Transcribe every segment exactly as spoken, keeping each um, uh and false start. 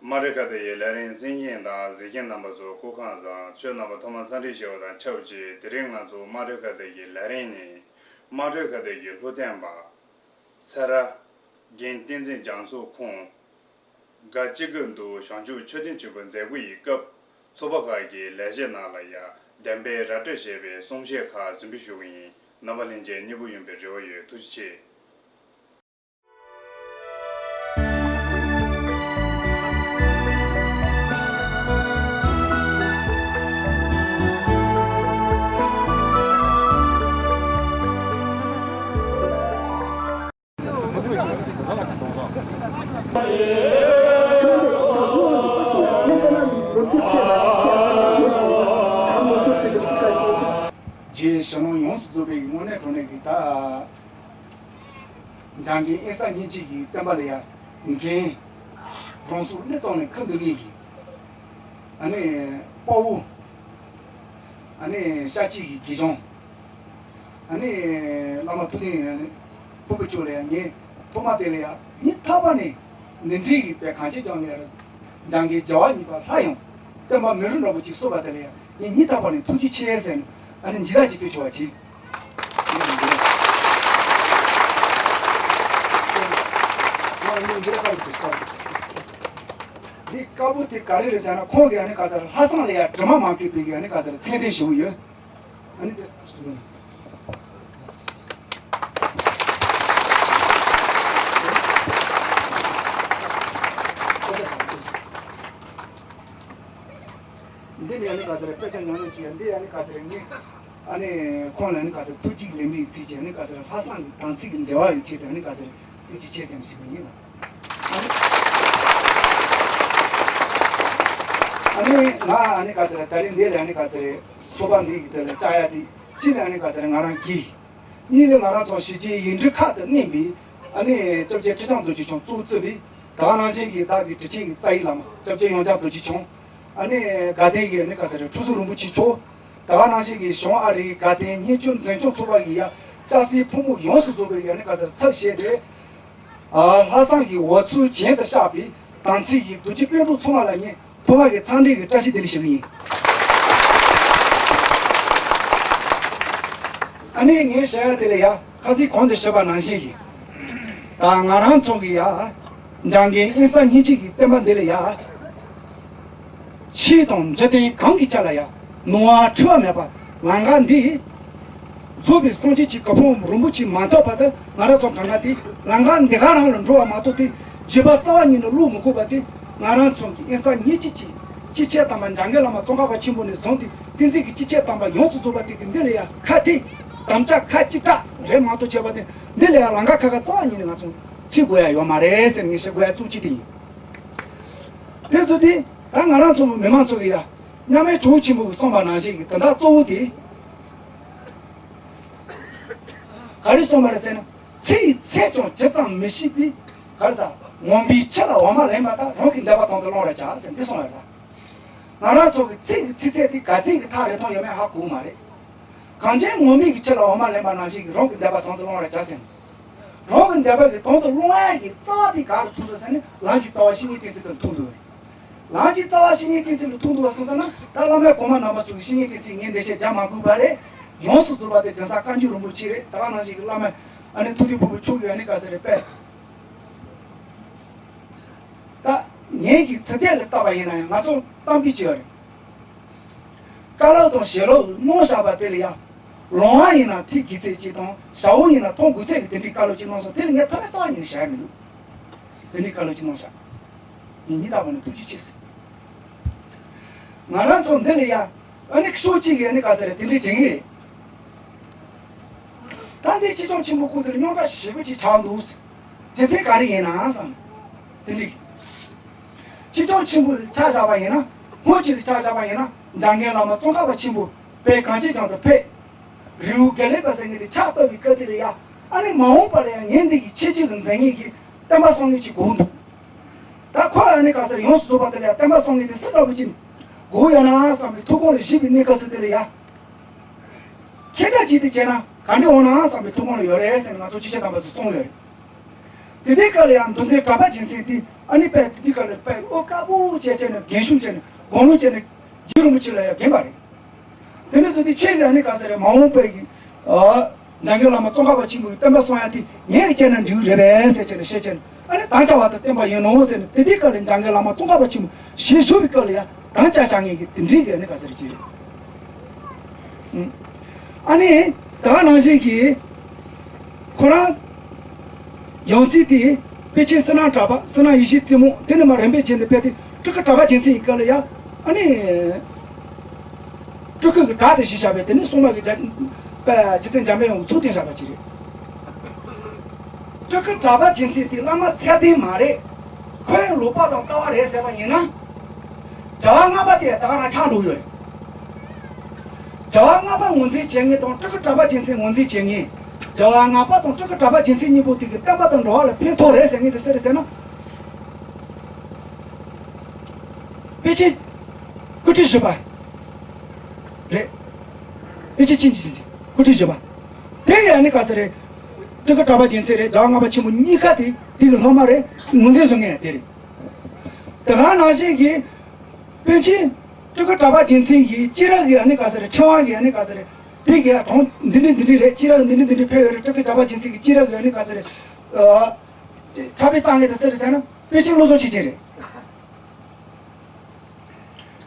དམངས་ཁྲོད་ཁ་བརྡ་ཡི་ལས་རིམ་གསན་མཁན་དང་གཟིགས་མཁན་རྣམ་པ་ཚོ་སྐུ་ཁམས་བཟང་། ཆོས་རྣམ་པ་ཐོག་མར་འཚམས་འདྲི་ཞུ་བ་དང་ཆབས་ཅིག་དེ་རིང་ང་ཚོ་དམངས་ཁྲོད་ཁ་བརྡ་ཡི་ལས་རིམ་ནི་དམངས་ཁྲོད་ཁ་བརྡ་ཡི་ལྷུག་བསྟན་པ་སེ་ར་རྒན་བསྟན་འཛིན་རྒྱ་མཚོ་ཁོང་དགའ་སྐྱིད་ཀྱི་འདུག་བྱང་ཆུབ་མཆོད་རྟེན་ཆེན་པོའི་མཛད་སྒོ་ཡི་སྐབས་ཚོགས་པ་ཁག་གི་ལས་བྱེད་རྣམས་ལ་ཡང་བདེན་པའི་ར་སྤྲོད་བྱས་པའི་གསུང་བཤད་ཁག་གཟིགས་འབུལ་ཞུ་གི་ཡིན། རྣམ་པ་ལྷན་རྒྱས་མཉེས་པོ་ཡོང་བའི་རེ་བ་ཡོད། ཐུགས་རྗེ་ཆེ། རྗེ་ཞང་ལོང་ཡོངས་སུ་རྫོགས་པའི་དངོས་གནས་དྲང་གནས་ཀྱི་ད། འཇམ་མགོན་ཨེ་ས་སྙིང་རྗེ་ཡི་བསྟན་པ་ལ་ཡ་འགན་གྲོང་གསུམ་གླེ་གཏོང་ནས་ཁ་འདུག་ངེས་ཀྱི། ཨ་ནི་དཔའ་བོ། ཨ་ནི་ཤ་གཅིག་གི་དགེ་སྦྱོང་། ཨ་ནི་བླ་མ་ཐུབ་བསྟན་ཕུར་བུ་མཆོག་ལ་ཡ་ངས་ཐོག་མ་དེ་ལ་ཡ་ངས་ཐག་པ་ནས་འདི་འདྲའི་ཡི་བའི་གང་ཆེ་ཀྱང་ལ་ཡ་འཇམ་མགོན་རྒྱལ་བ་གཉིས་པ་ལྷ་ཡང་བསྟན་པ་མེ་རུ་འདྲ་པོ་ཅིག་གསོལ་བ་དེ་ལ་ཡ་ངས་ངས་ཐག་པ་ནས་ཐུགས་རྗེ་ཆེ་ཟེར་ནས་ཨ་ནི་འཇིགས་སྐྲག་ཅིག་ཕུལ་ཆོག་པ་བྱས། འདི་དཀར་པོ་དེ་ག་རེ་རེད་ཟེར་ན་ཁོང་གིས་ཨ་ནི་ག་ཟེར་ལྷ་བསང་ལ་ཡ་དྲི་མ་མ་བཀོད་པའི་གི་ཨ་ནི་ག་ཟེར་མཚན་ལྡན་ཞུ་གི་ཡོད། ཨ་ནི་དེ་འདི་ནི་ཨ་ནི་ག་ཟེར་དཔེ་ཆ་ཉམས་ལེན་བྱེད་ཡ་འདི་ཨ་ནི་ག་ཟེར་ངས། ཨ་ནི་ཁོང་ལ་ནི་ག་ཟེར་ཐུགས་རྗེ་ལེགས་འབུལ་ཚིག་ཅིག་ཨ་ནི་ག་ཟེར་ལྷག་བསམ་གྱི་དམ་ཚིག་གི་འབྲེལ་བ་ཡི་ཆེད་དུ་ཨ་ནི་ག་ཟེར་ཐུགས་རྗེ་ཆེ་ཟེར་ཞུ་གི་ཡིན་ལ། ཨ་ནི་ང་ཨ་ནི་ག་ཟེར་ད་རིང་འདི་ལ་ཨ་ནི་ག་ཟེར་ཚོགས་པ་འདི་གི་དེ་ལ་བཅར་ཡ་དེ་གཅིག་ལ་ཨ་ནི་ག་ཟེར་ང་རང་གིས་གཉིས་ལ་ང་རང་ཚོ་གཞིས་བྱེས་ཡིག་འབྲུ་ཁག་ཏུ་གནས་པའི་ཨ་ནི་སྐྱབས་རྗེ་ཁྲི་བྱང་རྡོ་རྗེ་འཆང་གཙོ་བོ་གཙོས་པའི་ད་ག་ནང་བཞིན་གྱི་བདག་གི་དྲིན་ཆེན་གྱི་རྩ་བའི་བླ་མ་སྐྱབས་རྗེ་ཡོངས་གྲགས་རྡོ་རྗེ་འཆང་། ཨ་ནི་དགའ་ལྡན་གྱི་ཨ་ནི་ག་ཟེར་ཁྲུས་གསོལ་རིན་པོ་ཆེ་མཆོག་ད་ག་ནང་བཞིན་གྱི་གཞུང་ཨ་རིའི་དགའ་ལྡན་གཉེན་སྐྱོང་འཛིན་སྐྱོང་ཚོགས་པ་ཡི་ཡ་སྐྱ་སེར་ཕོ་མོ་ཡོངས་སུ་རྫོགས་པའི་ཨ་ནི་ག་ཟེར་ཚབ་བྱས་ཏེ། ཨ་ལྷག་བསམ་གྱི་འོ་ཚོད་གྱེན་དུ་བཤགས་པའི་དམ་ཚིག་གི་རྡོ་རྗེ་སྤུན་གྲོགས་ཚང་མ་ལ་ངས་ཐོག་མ་གི་འཚམས་འདྲི་གི་བཀྲ་ཤིས་བདེ་ལེགས་ཞུ་གི་ཡིན། ཨ་ནི་ངས་བཤད་ཡ་དེ་ལ་ཡ་ཁ་སང་གོང་དུ་ཞུས་པ་ནང་བཞིན་གྱི་ད་ང་རང་ཚོ་གི་ཡ་འཇམ་མགོན་ཨེ་ས་སྙིང་རྗེ་གི་བསྟན་པ་འདི་ལ་ཡ། ཕྱི་དང་འཇིག་རྟེན་གང་གི་ཆ་ལ་ཡ། ནོར་བ་འཁྲུལ་བ་མེད་པ་ལམ་ཁ་འདི། རྫོགས་པའི་སངས་རྒྱས་ཀྱི་གོ་འཕང་རིན་པོ་ཆེ་མ་ཐོབ་བར་དུ་ང་རང་ཚོ་གང་ག་དེ་ལམ་ཁ་འདི་ག་རང་ལ་འགྲོ་བ་མ་གཏོགས་དེ་བརྗེད་པ་རྩ་བ་ཉིད་ནས་བློ་མི་འཁོར་བ་དེ་ང་རང་ཚོ་གི་ཨེ་ས་སྙིང་རྗེ་གི་སྤྱི་ཁྱབ་དམ་པ་འཇམ་མགོན་བླ་མ་ཙོང་ཁ་པ་ཆེན་པོ་ནས་བཟུང་སྟེ་བསྟན་འཛིན་གྱི་སྤྱི་ཁྱབ་དམ་པ་ཡོངས་སུ་རྫོགས་པ་དེ་གི་འདི་ལ་ཡ་ཁ་ཐེ་དམ་བཅའ་ཁ་གཅིག་གྲགས་རེད་མ་གཏོགས་བྱས་པ་དེ་འདི་ལ་ཡ་ལམ་ཁ་ཁ་ཁ་རྩ་བ་ཉིད་ནས་ང་ཚོ་ཚུད་དགོས་ཡ་ཡོད་མ་རེད་ཟེར་ངས་བཤད་དགོས་ཡ་གཙོ་ཆེ་དེ་ཡིན། དེ་ཚོ་དེ་ད་ང་རང་ཚོ་མི་མང་ཚོ་གི་ཡ། མཉམ་མེད་གྲོགས་ཆེན་པོ་གིས་གསུངས་པ་ནང་བཞིན་གྱི་དོན་དག་གཙོ་བོ་དེ། ག་རེ་གསུངས་པ་རེད་ཟེར་ན། ཚེ་ཡི་ཚད་ཀྱང་ཇི་ཙམ་མི་ཤེས་པས། ག་རེ་ཟ། ངོམས་པའི་ཕྱིར་ལ་འོ་མ་ལེན་པ་དང་རང་གི་འདོད་པ་དང་དུ་བླང་བར་བྱ་ཟེར་འདི་གསུངས་པ་རེད་ལ། ང་རང་ཚོ་གི་ཚེ་ཡི་ཚེ་ཚད་དེ་ག་ཚད་ཀྱི་ཐག་རིང་ཐུང་ཡོད་མེད་ཧ་གོ་གི་མ་རེད། གང་ཅི་ངོམས་པའི་གི་ཕྱིར་ལ་འོ་མ་ལེན་པ་ནང་བཞིན་གྱི་རང་གི་འདོད་པ་དང་དུ་བླང་བར་བྱ་ཟེར། རང་གི་འདོད་པ་གི་དོན་དུ་སློང་ཡ་གི་རྩ་བ་དེ་ག་རུ་ཐུག་འདུག་ཟེར་ན་ལམ་གྱི་རྩ་བ་བཤེས་གཉེན་བསྟེན་ཚུལ་དུ་ཐུག་འདུག་ལམ་གྱི་རྩ་བ་བཤེས་གཉེན་བསྟེན་ཚུལ་དུ་ཐུག་འདུག་བ་སོང་ཙང་ན་ད་བླ་མ་གོང་མ་རྣམ་པ་ཚོ་གི་བཤེས་གཉེན་བསྟེན་ཚུལ་ངས་འགྲེལ་བཤད་རྒྱག་མ་དགོས་པ་རེད། ཡོངས་སུ་རྫོགས་པ་དེ་གདན་ས་བཀའ་འགྱུར་རིན་པོ་ཆེ་རེད། ད་ག་ནང་བཞིན་གྱི་བླ་མ་ཨ་ནི་ཐུབ་བསྟན་ཕུར་བུ་མཆོག་གིས་ཨ་ནི་ག་ཟེར་རེད་པས། ད་ངེད་ཀྱི་ཚིག་དེབ་ལ་བལྟས་པ་ཡིན་ན་ཡང་ང་ཚོ་གཏམ་དཔེ་བྱས་པ་རེད། བཀའ་སློབ་དང་ཞལ་སློབ་གནང་བཞག་པ་དེ་ལ་ཡང་ལོང་བ་ཡིན་ན་ཐེངས་དགུ་ཚད་གཅིག་དང་ཞག་པོ་ཡིན་ན་ཐེངས་དགུ་ཚད་ཀྱི་དེ་འདྲའི་བཀའ་སློབ་ཅིག་གནང་སོང་། དེ་ལ་ངས་ཐོག་མའི་རྩ་བ་ཉིད་ནས་བཞག་ཡ་མི་འདུག་དེ་འདྲའི་བཀའ་སློབ་ཅིག་གནང་བཞག་ངས་ཉིན་རྟག་པར་ནས་ཐུགས་རྗེ་ཆེ་ཟེར། ང་རང་ཚོ་འདི་ལ་ཡ་ཨ་ནི་ཤོག་གཅིག་གིས་ཨ་ནི་ག་ཟེར་རེད་དེ་འདྲའི་དྲན་གི་རེད། ད་འདི་ཆེ་ཆུང་ཆེན་པོ་ཁུལ་དེ་ལ་རྙོག་དྲ་ཞེ་པོ་ཅིག་ཆགས་འདུག་རྒྱུ་མཚན་ག་རེ་ཡིན་ན་བསམ། དེ་འདྲའི་ཆེ་ཆུང་ཆེན་པོ་ཆ་བཞག་པ་ཡིན་ན་སྔོན་གྱི་ལ་ཆ་བཞག་པ་ཡིན་ན་འཇམ་མགོན་བླ་མ་ཙོང་ཁ་པ་ཆེན་པོ་དཔལ་གངས་ཅན་ལྗོངས་སུ་ཕེབས། རི་བོ་དགེ་ལེགས་པ་ཟེར་མཁན་དེ་ཕྱག་བཏབ་པའི་སྐབས་དེ་ལ་ཡ་ཨ་ནི་མ་འོངས་པ་ལ་ཡ་ངས་འདི་གི་ཆེ་ཆེ་གི་མཛད་ངེས་ཀྱི་བསྟན་པ་སྲུང་མཁན་ཅིག་དགོས་འདུག་ད་ཁོ་ཨ་ནི་ག་ཟེར་ཡོངས་སུ་རྫོགས་པ་དེ་ལ་ཡ་བསྟན་པ་སྲུང་མཁན་དེ་སུ་འདྲ་བོ་ཅིག་དགོས་ཡོད་ན་བསམ་པའི་ཐུགས་དགོངས་ལ་བཞེས་པའི་གནས་སྐབས་སུ་དེ་ལ་ཡ། ཁྱེད་འདྲ་ཅིག་དེ་བྱས་ན་ག་འདྲ་འོང་ན་བསམ་པའི་ཐུགས་དགོངས་ལ་ཡོད་རེད་ཟེར་ནས་ང་ཚོ་སྤྱི་ཁྱབ་དམ་པ་ཚོས་གསུངས་ཡོད་རེད། དེ་དུས་སྐབས་ལ་ཡང་མདོ་མཛངས་གྲགས་པ་རྒྱལ་མཚན་དེ་ཨ་ནི་དཔེ་དེ་དུས་སྐབས་ལ་དཔེ་ཨོ་དཀར་པོ་བྱས་བྱས་ནས་རྒན་ཤོས་བྱས་ནས་དགུང་ལོ་བྱས་ནས་རྗེ་རིན་པོ་ཆེ་ལ་ཡང་རྒན་པ་རེད། དེ་འདྲ་ཟེར་དུས་ཁྱེད་ཀྱིས་ཨ་ནི་ག་ཟེར་རེད། མ་འོངས་པའི་གི་ཨ་འཇམ་མགོན་བླ་མ་ཙོང་ཁ་པ་ཆེན་པོའི་བསྟན་པ་སྲུང་ཡ་དེ་ངེད་ཀྱིས་བྱས་ན་འགྲིག་གི་རེད་པས་ཟེར་བྱས་ནས་བཤད་བྱས་ནས་ཨ་ནི་དམ་བཅའ་བ་དང་བསྟན་པ་ཡིན་ནོ་ཟེར་ནས་དེ་དུས་སྐབས་ལ་འཇམ་མགོན་བླ་མ་ཙོང་ཁ་པ་ཆེན་པོ་ཞལ་བཞུགས་པའི་སྐབས་ལ་ཡང་དམ་བཅའ་བཞག་མཁན་གྱི་དེ་འདྲའི་གི་ཨ་ནི་ག་ཟེར་རེད་ཅེས་རེད། ཨ་ནི་ད་ག་ནང་བཞིན་གྱི་ཁོ་རང་ཡང་སྲིད་དེ་པཎ་ཆེན་བསོད་ནམས་གྲགས་པ། བསོད་ནམས་ཡེ་ཤེས་རྩེ་མོ། དེ་ནས་མར་རིམ་པས་བྱས་ནས་ཕེབས་ཏེ་སྤྲུལ་སྐུ་གྲགས་པ་རྒྱལ་མཚན་ཡི་སྐབས་ལ་ཡང་ཨ་ནི་སྤྲུལ་སྐུ་གི་གྲགས་དེ་གཞི་བཞག་པའི་དེ་ནས་སྲུང་མ་གི་རྒྱ་པ་རྗེ་བཙུན་འཇམ་པའི་དབྱངས་ཀྱི་ཚུལ་བསྟན་བཞག་པ་ཅིག་རེད། སྤྲུལ་སྐུ་གྲགས་པ་རྒྱལ་མཚན་དེ་བླ་མ་ཚད་ལྡན་མ་རེད། ཁོའི་ལུང་པ་དང་ལྟ་བ་རེད་ཟེར་བ་ཡིན་ན། བྱ་བ་ལྔ་པ་དེ་ད་ག་རང་ཆགས་འགྲོ་གི་ཡོད། བྱ་བ་ལྔ་པ་ངོས་འཛིན་བྱེད་མཁན་དང་སྤྲུལ་སྐུ་གྲགས་པ་རྒྱལ་མཚན་ངོས་འཛིན་བྱེད་མཁན། བྱ་བ་ལྔ་པ་དང་སྤྲུལ་སྐུ་གྲགས་པ་རྒྱལ་མཚན་གཉིས་པོ་དེ་གི་བསྟན་པ་དང་འགྲོ་བ་ལ་ཕན་ཐོགས་རེད་ཟེར་མཁན་དེ་སུ་རེད་ཟེར་ན། པཎ་ཆེན་སྐུ་ཕྲེང་བཞི་པ་རེད། པཎ་ཆེན་ཆེན་རྒྱལ་མཚན་སྐུ་ཕྲེང་བཞི་པ། དེ་གི་ཨ་ནི་ག་ཟེར་རེད། སྤྲུལ་སྐུ་གྲགས་པ་རྒྱལ་མཚན་རེད། བྱ་བ་ལྔ་པ་ཆེན་པོ་གཉིས་ཀ་དེ་དེ་གི་སློབ་མ་རེད། ངོས་འཛིན་བཟོ་མཁན་ཡང་དེ་རེད། དེ་ག་ནང་བཞིན་གྱི་པཎ་ཆེན་སྤྲུལ་སྐུ་གྲགས་པ་རྒྱལ་མཚན་གྱི་སྐྱེས་རབས་ཀྱི་ཨ་ནི་ག་ཟེར་རེད། ཕྲེང་བ་གི་ཨ་ནི་ག་ཟེར་རེད། དེ་གི་གྲངས་འདི་འདྲ་འདི་འདྲ་རེད། སྐྱེས་རབས་འདི་འདྲ་འདི་འདྲ་ཕེབས་ཡོད་རེད། སྤྲུལ་སྐུ་གྲགས་པ་རྒྱལ་མཚན་གྱི་སྐྱེས་རབས་ཀྱི་ཨ་ནི་ག་ཟེར་རེད། ཕྱག་དཔེ་བརྩམས་མཁན་དེ་སུ་རེད་ཟེར་ན་པཎ་ཆེན་བློ་བཟང་ཆོས་རྒྱན་རེད།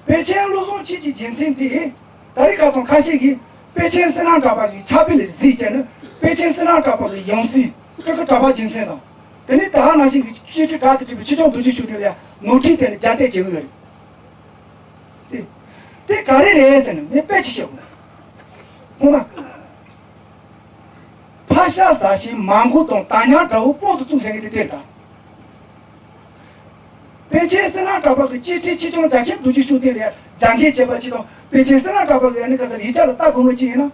པཎ་ཆེན་བློ་བཟང་ཆོས་ཀྱི་རྒྱལ་མཚན་དེ་ད་རེས་ཁ་སང་ཁ་ཤས་ཀྱིས་པཎ་ཆེན་བསོད་ནམས་གྲགས་པ་གི་ཕྱག་དཔེ་ལ་གཟིགས་བྱས་ནས་པཎ་ཆེན་བསོད་ནམས་གྲགས་པ་གི་ཡང་སྲིད་སྤྲུལ་སྐུ་གྲགས་པ་རྒྱལ་མཚན་དང་། དེ་ནས་ད་ག་ནང་བཞིན་གྱི་བཤད་སྤྲུལ་གྲགས་དེ་བྲིས་པའི་ཆོས་སྐྱོང་རྡོ་རྗེ་ཤུགས་ལྡན་ལ་ཡང་ནོར་འཁྲུལ་དེ་ནི་རྒྱབ་གཏད་བྱེད་ཀྱི་ཡོད་རེད། དེ་དེ་ག་རེ་རེད་ཟེར་ན་ངས་དཔེ་ཅིག་བཤད་དགོས། ངོ་མ། ཕག་ཤ་ཟ་ཞིང་མ་མགོ་དང་དར་ཉམས་འདྲ་བོ་དཔང་དུ་བཙུགས་ཟེར་མཁན་དེ་དེ་རེད་ད། པཎ་ཆེན་བསོད་ནམས་གྲགས་པ་གི་སྐྱེས་ཕྲེང་ཆོས་སྐྱོང་རྒྱ་ཆེན་རྡོ་རྗེ་ཤུགས་ལྡན་ལ་རྒྱབ་འགལ་བྱས་པ་ཅིག་དང་པཎ་ཆེན་བསོད་ནམས་གྲགས་པ་གི་ཨ་ནི་ག་ཟེར་ཡིག་ཆ་ལ་ལྟ་དགོས་མཁན་ཅིག་ཡིན་ན།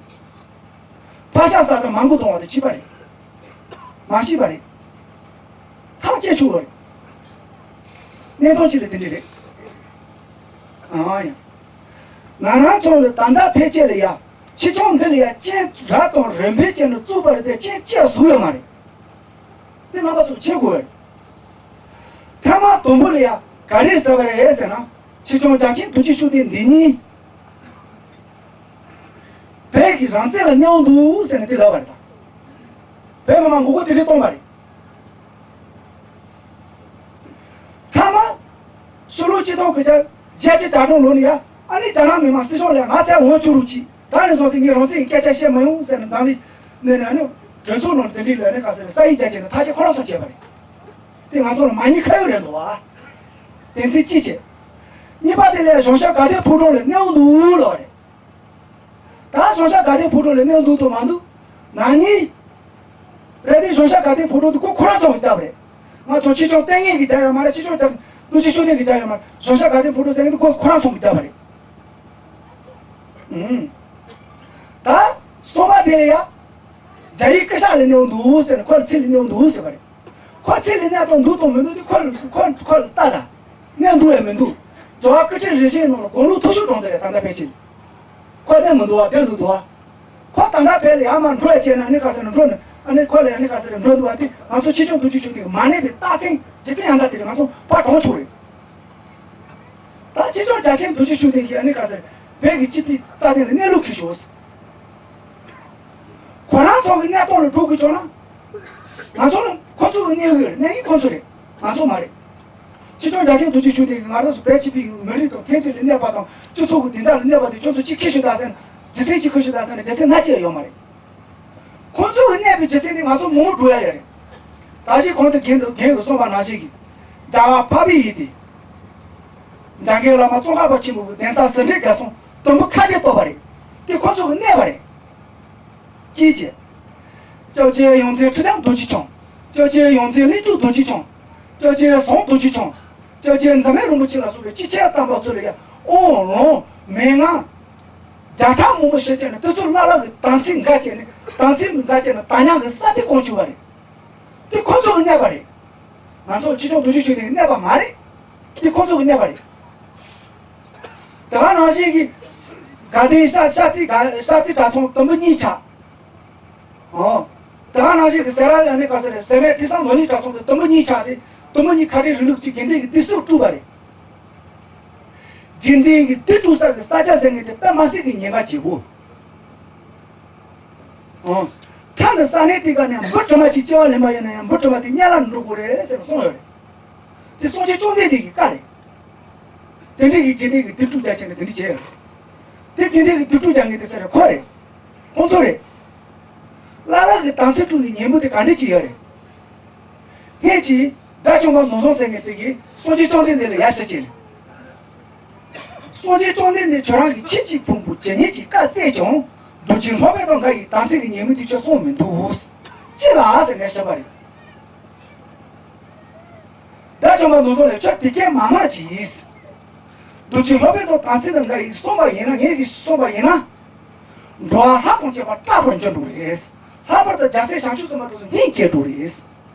ཕག་ཤ་ཟ་དང་མ་མགོ་གཏོང་བ་དང་གཅིག་པ་རེད། མ་ཤེས་པ་རེད། ཐག་བཅད་ཆོག་པ་རེད། གནས་སྟངས་གཅིག་ལ་དེ་འདྲ་རེད། ཨང་ཡ། ང་རང་ཚོ་ལ་ད་ལྟ་ཕལ་ཆེར་ལ་ཡ། ཆོས་སྐྱོང་འདི་ལ་ཡ་སྤྱན་རབ་དང་རིམ་པས་བཅད་ནས་བཙུགས་པ་རེད་དེ་སྤྱན་གཅིག་ཟུག་ཡོད་མ་རེད། དེ་རྣམ་པ་ཚོས་ཤེས་དགོས་པ་རེད། ཐེངས་མ་དང་པོ་ལ་ཡ་ག་རེ་ཟེར་བ་རེད་ཟེར་ན་ཆོས་སྐྱོང་རྒྱ་ཆེན་རྡོ་རྗེ་ཤུགས་ལྡན་འདི་གཉིས། བོད་ཀྱི་རང་བཙན་ལ་གནོད་འདུག་ཟེར་ནས་དེ་ལབ་པ་རེད་ད། བོད་མི་མང་མགོ་སྐོར་དེ་འདྲས་གཏོང་བ་རེད། མཐའ་མ། ཕྱི་ལོ་ཆིག་སྟོང་དགུ་བརྒྱ་བརྒྱད་ཅུ་གྱ་གྲངས་ལོ་ནས་ཡ་ཨ་ནི་རྒྱ་ནག་མི་དམངས་སྲིད་གཞུང་ལ་ང་ཚོས་འོང་བཅུག་རོགས་གྱིས། ད་ནས་བཟུང་སྟེ་ངས་རང་བཙན་གྱི་སྐད་ཆ་བཤད་མི་ཡོང་ཟེར་ནས་འཛམ་གླིང་ནས་ནས་ཨ་ནི་གྲོས་ཚོགས་ནང་དེ་འདྲས་ལ་ནས་ག་ཟེར་ས་ཡིག་རྒྱག་བྱས་ནས་ཐག་གཅོད་ཁོ་རང་ཚོ་བྱས་པ་རེད། དེ་ང་ཚོ་ལ་མ་ཉེས་ཁ་གཡོག་རེད་འདུག་བ། དེ་ཚིག་གཅིག་བྱས། གཉིས་པ་དེ་ལས་གཞུང་ཞབས་དགའ་ལྡན་ཕོ་བྲང་ལ་གནོད་འདུག་ལབ་པ་རེད། ད་གཞུང་ཞབས་དགའ་ལྡན་ཕོ་བྲང་ལ་གནོད་འདུག་དང་མ་འདུག་ན་ནི། རེད་དེ་གཞུང་ཞབས་དགའ་ལྡན་ཕོ་བྲང་དེ་ཁོ་ཁོ་རང་ཚོ་གི་བཏབ་རེད། ང་ཚོ་ཆོས་སྐྱོང་ལྟས་ངན་གི་རྒྱ་ཡོད་མ་རེད། ཆོས་སྐྱོང་རྒྱ་ཀླུ་ཆེན་ཤུགས་ལྡན་གི་རྒྱ་ཡོད་མ་རེད། གཞུང་ཞབས་དགའ་ལྡན་ཕོ་བྲང་ཟེར་མཁན་དེ་ཁོ་ཁོ་རང་ཚོ་གི་བཏབ་པ་རེད། ཨུམ། ད་གསུམ་པ་དེ་ལ་ཡ། རྒྱ་ཡིག་སྐུ་ཞབས་ལ་གནོད་འདུག་ཟེར་ནས་ཁོ་ལ་ཚིག་ལ་གནོད་འདུག་ཟེར་བ་རེད། ཁོ་ཚིག་ལ་གནོད་དང་འདུག་དང་མི་འདུག་དེ་ཁོ་ཁོ་ཁོ་ལ་ལྟ་ད། གནོད་འདུག་ཡང་མི་འདུག་འགྲོ་བ་སྐུ་ཕྲེང་རིམ་བྱོན་ནང་ལ་དགུང་ལོ་མཐོ་ཤོས་གྲོངས་དེ་རེད། ད་ལྟ་ཕལ་ཆེར། ཁོ་གནོད་མི་འདུག་བ་བདེན་འདུག་འདུག་བ། ཁོ་ད་ལྟ་བོད་ལ་ཡར་མར་འགྲོ་ཡ་བྱས་ན་ཨ་ནི་ག་ཟེར་ན་འགྲོ་ནས་ཨ་ནི་ཁོ་ལ་ཡ་ཨ་ནི་ག་ཟེར་ན་འགྲོ་འདུག་བ་དེ་ང་ཚོ་ཆོས་སྐྱོང་རྡོ་རྗེ་ཤུགས་ལྡན་མ་གནས་པའི་རྟགས་མཚན་རྗེས་བཙུན་ཡང་དག་དེ་རེད། ང་ཚོ་ཕར་གྲོངས་ཆོག་རེད། ད་ཆོས་སྐྱོང་རྒྱ་ཆེན་རྡོ་རྗེ་ཤུགས་ལྡན་གྱིས་ཨ་ནི་ག་ཟེར་བོད་ཀྱི་སྤྱི་པའི་རྩ་དོན་ལ་གནོད་ལུགས་ཁྱེར་ཤོག་ཁོ་རང་ཚོ་གི་གནས་སྟངས་ལ་འགྲོ་དགོས་བྱུང་ན། ང་ཚོ་ལ་ཁོ་ཚོ་གི་གནོད་གི་རེད། གནོད་ཡིན་ཁོ་ཚོ་རེད། ང་ཚོ་མ་རེད། ཆོས་སྐྱོང་རྒྱ་ཆེན་རྡོ་རྗེ་ཤུགས་ལྡན་གྱིས་ང་རང་ཚོ་བོད་སྤྱི་པའི་མི་རིགས་དང་མཐུན་སྒྲིལ་ལ་གནོད་པ་དང་སྤྱི་ཚོགས་ཀྱི་བདེ་འཇགས་ལ་གནོད་པ་དེ་ཁྱོད་ཚོ་གཅིག་ཁྱེར་ཤོག་ད་ཟེར་ན་རྗེས་བཙུན་གཅིག་ཁྱེར་ཤོག་ད་ཟེར་ན་རྗེས་བཙུན་སྣ་གཅིག་ཡང་ཡོད་མ་རེད། ཁོ་ཚོ་གི་གནོད་པའི་རྗེས་བཙུན་དེ་ང་ཚོ་མང་པོ་འགྲོ་ཡ་ཡོད་རེད། ད་གཞི་གོང་དུ་རྒན་རྒན་གྱིས་གསུངས་པ་ནང་བཞིན་གྱི་རྒྱལ་བ་འཕགས་པའི་ཡུལ་དེ། འཇམ་མགོན་བླ་མ་ཙོང་ཁ་པ་ཆེན་པོ་གི་གདན་ས་ཟི་འབྲས་དགའ་གསུམ་དུམ་བུ་ཁ་བརྡའི་བཏོད་པ་རེད། དེ་ཁོ་ཚོ་གི་གནོད་པ་རེད། ཅེས་བྱས། སྐྱབས་རྗེ་ཡོངས་འཛིན་ཁྲི་བྱང་རྡོ་རྗེ་འཆང་། སྐྱབས་རྗེ་ཡོངས་འཛིན་གླིང་སྤྲུལ་རྡོ་རྗེ་འཆང་། སྐྱབས་རྗེ་ཟམ་རྡོ་རྗེ་འཆང་། སྐྱབས་རྗེ་འཛམ་བུ་རིན་པོ་ཆེ་ལ་སོགས་པའི་སྤྱི་ཁྱབ་དམ་པ་ཚོ་ལ་ཡང་དབང་ལུང་མན་ངག་བརྒྱ་ཕྲག་མང་པོ་ཞིག་བྱས་ནས་དེ་ཚོ་བླ་ལྷ་གི་དམ་ཚིག་འགལ་བྱས་ནས་དམ་ཚིག་འགལ་བྱས་ནས་དམ་ཉམས་ཀྱི་ས་ཐིག་གང་བྱུང་བ་རེད། དེ་ཁོ་ཚོ་གི་གནོད་པ་རེད། ང་ཚོ་ཆོས་སྐྱོང་རྡོ་རྗེ་ཤུགས་ལྡན་གྱི་གནོད་པ་མ་རེད། དེ་ཁོ་ཚོ་གི་གནོད་པ་རེད། དེ་ག་ནང་བཞིན་གྱི་དགའ་ལྡན་ཤ་ཤ་ཚའི་དགའ་ཤ་ཚའི་གྲྭ་ཚང་དུམ་བུ་གཉིས་ཆགས། ཨོ། ད་ག་ནང་བཞིན་གྱི་ཟེར་ར་ཡང་ནི་ག་ཟེར་རེད། ཟེར་མེད་དེང་སང་ནོར་གླིང་གྲྭ་ཚང་དུ་དུམ་བུ་གཉིས་ཆགས་ཏེ། དུམ་བུ་གཉིས་ཁ་བྲལ་རིང་ལུགས་ཀྱི་དགེ་འདུན་གྱི་སྡེ་སྲིད་དཀྲུགས་པ་རེད། དགེ་འདུན་གྱི་སྡེ་དཀྲུགས་ས་གི་ས་ཆ་ཟེར་མཁན་དེ་དཔེ་མ་སྲིད་ཀྱི་ཉེན་ཁ་ཆེ་བོ། ཨང་། ད་ནི་ས་གནས་དེ་ག་ནས་འབུ་དྲི་མ་ཅིག་སྐྱེ་བ་ལེན་པ་ཡིན་ན་ཡང་འབུ་དྲི་མ་དེ་གཉན་ལ་འགྲོ་དགོས་རེད་ཟེར་ནས་གསུངས་ཡོད་རེད། དེ་སངས་རྒྱས་བཅོམ་ལྡན་འདས་ཀྱི་བཀའ་རེད། དེ་འདྲའི་གི་དགེ་འདུན་གྱི་སྡེ་དཀྲུགས་རྒྱག་ཆེད་ནས་དེ་འདྲ་བྱས་ཡོད་རེད། དེ་དགེ་འདུན་གྱི་སྡེ་དཀྲུགས་རྒྱག་མཁན་དེ་ཟེར་རེད། ཁོ་རེད། ཁོང་ཚོ་རེད། བླ་ལྷག་གི་དམ་ཚིག་དཀྲུགས་ཀྱི་ཉེས་དམིགས་དེ་ག་འདྲ་ཅིག་ཡོད་རེད། ངས་ཀྱིས་དགྲ་བཅོམ་པ་མདོ་བཟང་ཟེར་མཁན་དེ་གིས་སངས་རྒྱས་བཅོམ་ལྡན་འདས་ལ་ཡ་བྱེད་ཀྱི་རེད། སངས་རྒྱས་བཅོམ་ལྡན་འདས་ཁྱོད་རང་གིས་ཁྱེད་ཀྱི་ཕུང་པོ་ཇི་སྙེད་ཀྱི་བཀའ་སྩལ་ཀྱང་། རྡོ་རྗེ་སློབ་དཔོན་དང་འགའ་ཡི་དམ་ཚིག་གི་ཉེས་དམིགས་དེ་ཁྱོད་སྲུང་མི་འདུག་ཅི་ལ་ཟེར་ངས་བཤད་པ་རེད། དགྲ་བཅོམ་པ་མདོ་བཟང་ལ་ཁྱོད་དེ་སྐད་མ་སྨྲ་ཅིག་རྡོ་རྗེ་སློབ་དཔོན་དང་དམ་ཚིག་དང་འགའ་ཡིས་གསུངས་པ་ཡིན་ན། ངེད་ཀྱིས་གསུངས་པ་ཡིན་ན། འགྲོ་བ་ལྷ་དང་བཅས་པ་སྐྲག་པར་འགྱུར་འགྲོ་རེད། ལྷག་པར་དུ་རྒྱལ་སྲས་བྱང་ཆུབ་སེམས་དཔའ་དེ་ཚོ་སྙིང་སྐྱོ་འགྲོ་རེད།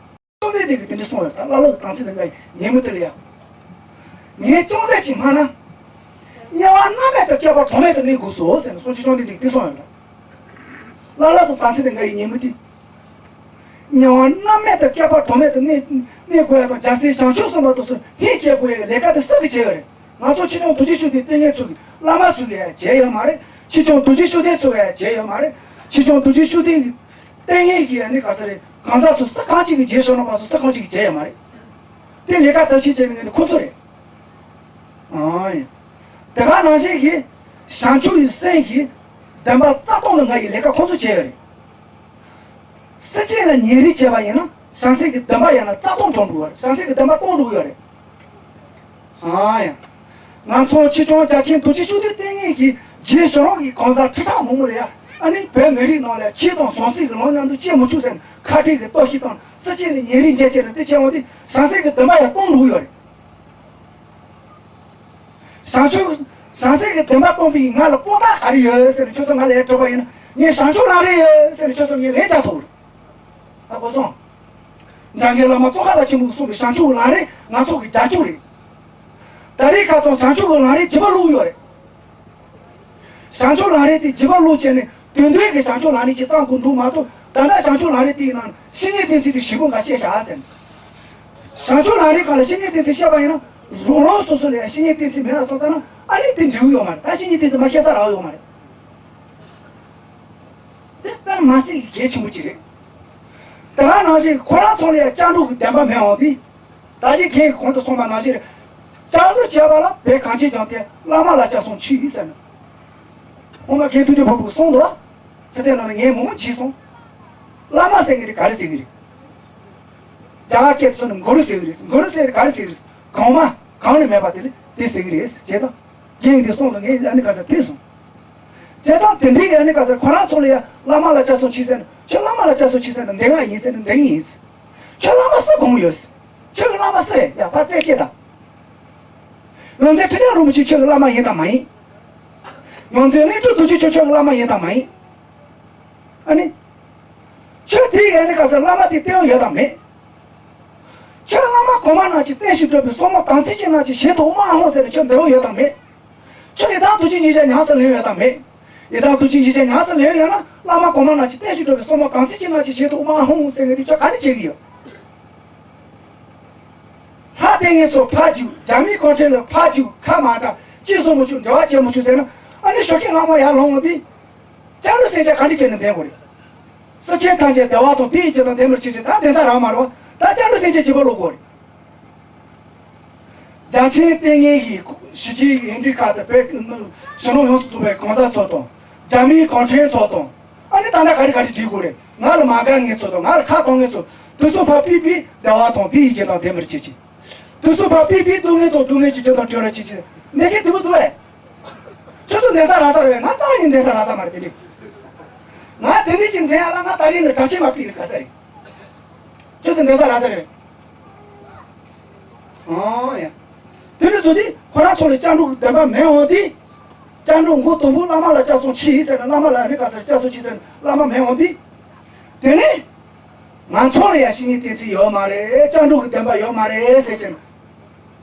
བཅོམ་ལྡན་འདས་ཀྱིས་དེ་འདྲ་གསུངས་ཡོད། ད་བླ་སློབ་ཀྱི་དམ་ཚིག་དང་འགའ་ཡི་ཉེས་དམིགས་དེ་ལ་ཡ། ངས་ཅུང་ཟད་ཅིག་སྨྲ་ན། དམྱལ་བ་མནར་མེད་དུ་སྐྱེ་བ་གྲངས་མེད་དུ་གནས་དགོས་སོ་ཟེར་ནས་སངས་རྒྱས་བཅོམ་ལྡན་འདས་ཀྱིས་དེ་གསུངས་ཡོད་ལ། བླ་སློབ་དང་དམ་ཚིག་དང་འགའ་ཡི་ཉེས་དམིགས་དེ། དམྱལ་བ་མནར་མེད་དུ་སྐྱེ་བ་གྲངས་མེད་དུ་གནས་གནས་དགོས་ཡ་དང་། རྒྱལ་སྲས་བྱང་ཆུབ་སེམས་དཔའ་དེ་ཚོ་སྙིང་སྐྱོ་དགོས་ཡ་གི་ལས་ཀ་དེ་སུ་གིས་བྱས་ཡོད་རེད། ང་ཚོ་ཆོས་སྐྱོང་རྡོ་རྗེ་ཤུགས་ལྡན་ལྟས་ངན་ཚོ་གིས། བླ་མ་ཚོ་གིས་ཡ་བྱས་ཡོད་མ་རེད། ཆོས་སྐྱོང་རྡོ་རྗེ་ཤུགས་ལྡན་ཚོ་གིས་ཡ་བྱས་ཡོད་མ་རེད། ཆོས་སྐྱོང་རྡོ་རྗེ་ཤུགས་ལྡན་གྱི་ལྟས་ངན་གྱི་ཨ་ནི་ག་ས་རེད། གང་ཟག་ཚོ་སུ་གང་ཅིག་གིས། རྗེ་བསོད་ནམས་པ་ཚོ་སུ་གང་ཅིག་གིས་བྱས་ཡོད་མ་རེད། དེ་ལས་ཀ་རྩ་ཆེན་བྱས་ནས་ངས་ནི་ཁོ་ཚོ་རེད། ཨང་། དེ་ག་ནང་བཞིན་གྱི་བྱང་ཆུབ་ཀྱི་སེམས་ཀྱི་བདེན་པ་རྩ་སྟོང་དང་འགའ་ཡི་ལས་ཀ་ཁོ་ཚོ་བྱས་ཡོད་རེད། སེམས་ཅན་ལ་ཉེ་རིང་བྱས་པ་ཡིན་ན། བྱང་སེམས་ཀྱི་བདེན་པ་ཡང་ན་རྩ་སྟོང་འགྲོ་འགྲོ་བ་རེད། བྱང་སེམས་ཀྱི་བདེན་པ་སྟོང་འགྲོ་གི་ཡོད་རེད། ཨ་ཡ། ང་ཚོ་ཆོས་སྐྱོང་རྒྱལ་ཆེན་རྡོ་རྗེ་ཤུགས་ལྡན་ལྟས་ངན་གྱིས། རྗེ་བྱུང་རབས་ཀྱི་གང་ཟག་ཁྲི་ཕྲག་མང་པོ་ལ་ཡ། ཨ་ནི་བོད་མི་རིགས་ནང་ལ་ཆོས་དང་ཟང་ཟིང་གི་ལམ་མཉམ་དུ་སྐྱེལ་མི་ཆོག་ཟེར་ནས་ཁ་བྲལ་གྱི་གཏོར་བཤིག་དང་། སེམས་ཅན་ལ་ཉེ་རིང་བྱས་བྱས་ནས་དེ་བྱས་པ་དེ། བྱང་སེམས་ཀྱི་བདེན་པ་ཡང་སྟོང་འགྲོ་གི་ཡོད་རེད། བྱང་ཆུབ། བྱང་སེམས་ཀྱི་བདེན་པ་སྟོང་པའི་ང་ལ་དཔང་རྟགས་ག་རེ་ཡོད་ཟེར་ནས་ཁྱོད་ཚོ་ང་ལ་ཡ་དྲིས་པ་ཡིན་ན། ངས་བྱང་ཆུབ་ལམ་རིམ་ཡོད་ཟེར་ནས་ཁྱོད་ཚོ་ངས་ལན་རྒྱག་ཐུབ་རེད། ད་གོ་སོང་། འཇམ་མགོན་བླ་མ་ཙོང་ཁ་པ་ཆེན་པོས་གསུངས་པའི་བྱང་ཆུབ་ལམ་རིམ་ང་ཚོ་གི་རྒྱབ་སྐྱོར་རེད། ད་རེས་ཁ་སང་བྱང་ཆུབ་ཀྱི་ལམ་རིམ་བརྒྱུད་པ་བླུགས་ཡོད་རེད། བྱང་ཆུབ་ལམ་རིམ་དེ་བརྒྱུད་པ་བླུགས་བྱས་ནས་དོན་དོན་གྱི་བྱང་ཆུབ་ལམ་རིམ་ཅིག་བརྩམས་དགོས་འདུག་མ་གཏོགས། ད་ལྟ་བྱང་ཆུབ་ལམ་རིམ་དེའི་ནང་བཤེས་གཉེན་བསྟེན་ཚུལ་དེ་ཞིབ་པོ་འགའ་བཤད་བཞག་ཟེར། བྱང་ཆུབ་ལམ་རིམ་སྒང་ལ་བཤེས་གཉེན་བསྟེན་ཚུལ་བཤད་པ་ཡིན་ན། རང་རང་སོ་སོ་ལ་ཡང་བཤེས་གཉེན་བསྟེན་ཚུལ་མེད་པ་སོང་ཙང་ན། ཨ་ནི་དེ་འགྲིག་གི་ཡོད་མ་རེད། ད་བཤེས་གཉེན་བསྟེན་ཚུལ་མ་བཤད་ས་རག་ཡོད་མ་རེད། དེ་དཔེ་མ་སྲིད་ཀྱི་གལ་ཆེན་པོ་ཅིག་རེད། དེ་ག་ནང་བཞིན་ཁོ་རང་ཚོ་ལ་ཡང་སྐྱབས་འགྲོ་གི་བདེན་པ་མེད་འོང་དུས། ད་ཅི་གིན་གོང་དུ་གསུངས་པ་ནང་བཞིན་རེད། སྐྱབས་འགྲོ་བྱས་པ་ལ་བས་གང་ཕྱིར་ཀྱང་དེ། བླ་མ་ལ་སྐྱབས་སུ་མཆི་ཟེར་ནས། སྔོན་མ་མཁན་ཐུབ་བསྟན་ཕུར་བུས་གསུངས་འདུག་བ། ཚེ་འདི་ནང་ནས་ངས་མང་པོ་བྱས་སོང་། བླ་མ་ཟེར་མཁན་དེ་ག་རེ་ཟེར་གི་རེད། རྒྱ་གར་སྐད་དུ་སོང་ན་གུ་རུ་ཟེར་གི་རེད། གུ་རུ་ཟེར་དེ་ག་རེ་ཟེར་གི་རེད། གོང་མ་གོང་ནས་མེད་པ་དེ་ལ་དེ་ཟེར་གི་རེད། བྱས་ཙང་། རྒན་དེ་གསུངས་འདུག་ངས་ཨ་ནི་ག་ས་དེ་སོང་། བྱས་ཙང་དེ་འདྲའི་ཨ་ནི་ག་ས་ཁོ་རང་ཚོ་ལ་ཡ་བླ་མ་ལ་སྐྱབས་སུ་མཆི་ཟེར་ན། ཁྱོད་བླ་མ་ལ་སྐྱབས་སུ་མཆི་ཟེར་ན་འདི་ག་ཡིན་ཟེར་ན་འདི་ཡིན། ཁྱོད་བླ་མ་སུ་དགོངས་ཡོད། ཁྱོད་ཀྱི་བླ་མ་སུ་རེད། ཡ་ཕར་རྩད་གཅོད་དང་། ཡོངས་འཛིན་ཁྲི་བྱང་རིན་པོ་ཆེ་ཁྱོད་ཀྱི་བླ་མ་ཡིན་དང་མ་ཡིན། ཡོངས་འཛིན་གླིང་སྤྲུལ་རྡོ་རྗེ་ཁྱོད་ཁྱོད་ཀྱི་བླ་མ་ཡིན་དང་མ་ཡིན། ཨ་ནི། ཁྱོད་དེའི་ཨ་ནི་ག་ས་བླ་མ་དེ་བསྟེན་ཡོད་དང་མེད། ཁྱོད་བླ་མ་གོང་མ་རྣམས་ཀྱི་བསྟན་བཅོས་སྒྲུབ་པའི་སྲུང་མ་དམ་ཚིག་ཅན་རྣམས་ཀྱི་ཞལ་དུ་དབུ་མ་ཨ་ཧོ་ཟེར་ནས་ཁྱོད་འདོན་ཡོད་དང་མེད། ཁྱོད་ཡི་དམ་རྡོ་རྗེ་འཇིགས་བྱེད་ཉམས་སུ་ལེན་ཡོད་དམ་མེད། ཡི་དམ་རྡོ་རྗེ་འཇིགས་བྱེད་ཉམས་སུ་ལེན་ཡོད་ན། བླ་མ་གོང་མ་རྣམས་ཀྱི་བསྟན་བཅོས་སྒྲུབ་པའི་སྲུང་མ་དམ་ཚིག་ཅན་རྣམས་ཀྱི་ཞལ་དུ་དབུ་མ་ཨ་ཧོ་ཟེར་མཁན་དེ་ཁྱོད་ག་ནས་བྱེད་ཀྱི་ཡོད། ལྷ་ལྟས་ངན་ཚོ་ཕར་རྒྱུག་རྒྱ་མིའི་གུང་ཁྲན་ལ་ཕར་རྒྱུག་ཁ་མ་གྲག་ཅི་བཟོ་མི་ཆོག་འབྲེལ་བ་བྱེད་མི་ཆོག་ཟེར་ན། ཨ་ནི་ཞོགས་ཀས་སྔ་མོ་ཡར་ལངས་འོང་དུས། སྐྱབས་འགྲོ་སེམས་ཅན་ག་འདྲ་བྱས་ནས་འདོན་དགོས་རེད། སེམས་ཅན་ཐམས་ཅད་བདེ་བ་དང་བདེ་བའི་རྒྱུ་དང་ལྡན་པར་གྱུར་ཅིག་ད་འདོན་ས་རག་མ་རེད་བ། ད་སྐྱབས་འགྲོ་སེམས་ཅན་བརྒྱུད་པ་བླུག་དགོས་རེད། རྒྱལ་ཆེན་ལྟས་ངན་གྱིས་གཞིས་བྱེས་ཡིག་འབྲེལ་ཁག་ཏུ་བོད་ཀྱི་གཞོན་ནུ་ཡོངས་སུ་རྫོགས་པའི་གང་ཟག་ཚོ་དང་། རྒྱ་མིའི་གུང་ཁྲན་ཚོ་དང་། ཨ་ནི་ད་ལྟ་ག་རེ་ག་རེ་བྲིས་དགོས་རེད། ང་ལ་མ་དགའ་མཁན་ཚོ་དང་། ང་ལ་ཁ་གཏོང་མཁན་ཚོ་དེ་ཚོ་ཕར་ཕུད་ཕུད་བདེ་བ་དང་བདེ་བའི་རྒྱུ་དང་ལྡན་པར་གྱུར་ཅིག་དེ་ཚོ་ཕར་ཕུད་ཕུད་སྡུག་བསྔལ་དང་སྡུག་བསྔལ་གྱི་རྒྱུ་དང་བྲལ་བར་གྱུར་ཅིག་འདོན་མཁན་དེ་མོ་འདུག་བས། ཁྱོད་ཚོ་འདོན་ས་རག་ས་རེད་བས། ང་རྩ་བ་ནས་འདོན་ས་རག་ས་མ་རེད་དེ་འདྲ། ང་དེ་འདྲ་ཅིག་འདོན་ཡ་ལ་ང་ད་རེས་ནས་གྲྭ་ཆས་མ་ཕུད་ནས་ག་ས་རེད། ཁྱོད་ཚོ་འདོན་ས་རག་ས་རེད་བས། ཨོ་ཡ། དེ་འདྲ་བཟོ་དུས་ཁོ་རང་ཚོ་ལ་སྐྱབས་འགྲོ་གི་བདེན་པ་མེད་འོང་དུས། སྐྱབས་འགྲོ་མགོ་དང་པོ་བླ་མ་ལ་སྐྱབས་སུ་མཆི་ཟེར་ན། བླ་མ་ལ་ཨ་ནི་ག་ས་རེད། སྐྱབས་སུ་མཆི་ཟེར་ན་བླ་མ་མེད་འོང་དུས། དེ་ནས། ང་ཚོ་ལ་ཡང་བཤེས་གཉེན་བསྟེན་ཚུལ་ཡོད་མ་རེད། སྐྱབས་འགྲོ་གི་བདེན་པ་ཡོད་མ་རེད་ཟེར་གྱིན།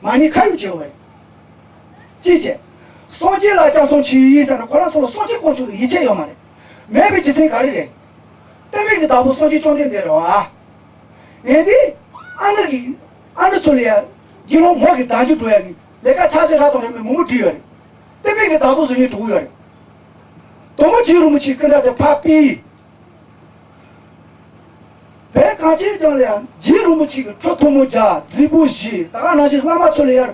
མ་ཉེས་ཁ་གཡོགས་བྱེད་འོས། ཅི་བྱེད། སངས་རྒྱས་ལ་སྐྱབས་སུ་མཆི་ཟེར་ན་ཁོ་རང་ཚོ་ལ་སངས་རྒྱས་དཀོན་མཆོག་ལ་ཡིད་ཆེས་ཡོད་མ་རེད། མེད་པའི་རྒྱུ་མཚན་ག་རེ་རེད། གཏན་མེད་ཀྱི་བདག་པོ་སངས་རྒྱས་བཅོམ་ལྡན་འདས་རེད་བ། ངས་འདི་ཨ་ནི་གི་ཨ་ནི་ཚོ་ལ་ཡ་དགེ་སློང་མོ་གི་བདག་འཇུག་འགྲོ་ཡ་གི་ལས་ཀ་ཆ་ཤས་རག་དང་རེད་མོད་མང་པོ་བྲིས་ཡོད་རེད། གཏན་མེད་ཀྱི་བདག་པོ་བཟོ་མཁན་འགྲོ་གི་ཡོད་རེད། དང་པོ་རྗེ་རིན་པོ་ཆེའི་སྐུ་འདྲ་དེ་ཕར་ཕུད། བོད་གངས་ཅན་ལྗོངས་ལ་ཡང་རྗེ་རིན་པོ་ཆེ་གི་ཁྲི་ཐོག་མོ་བརྒྱབ་མཛེས་པོ་བཞེངས། ད་ག་ནང་བཞིན་བླ་མ་ཚོ་ལ་ཡང་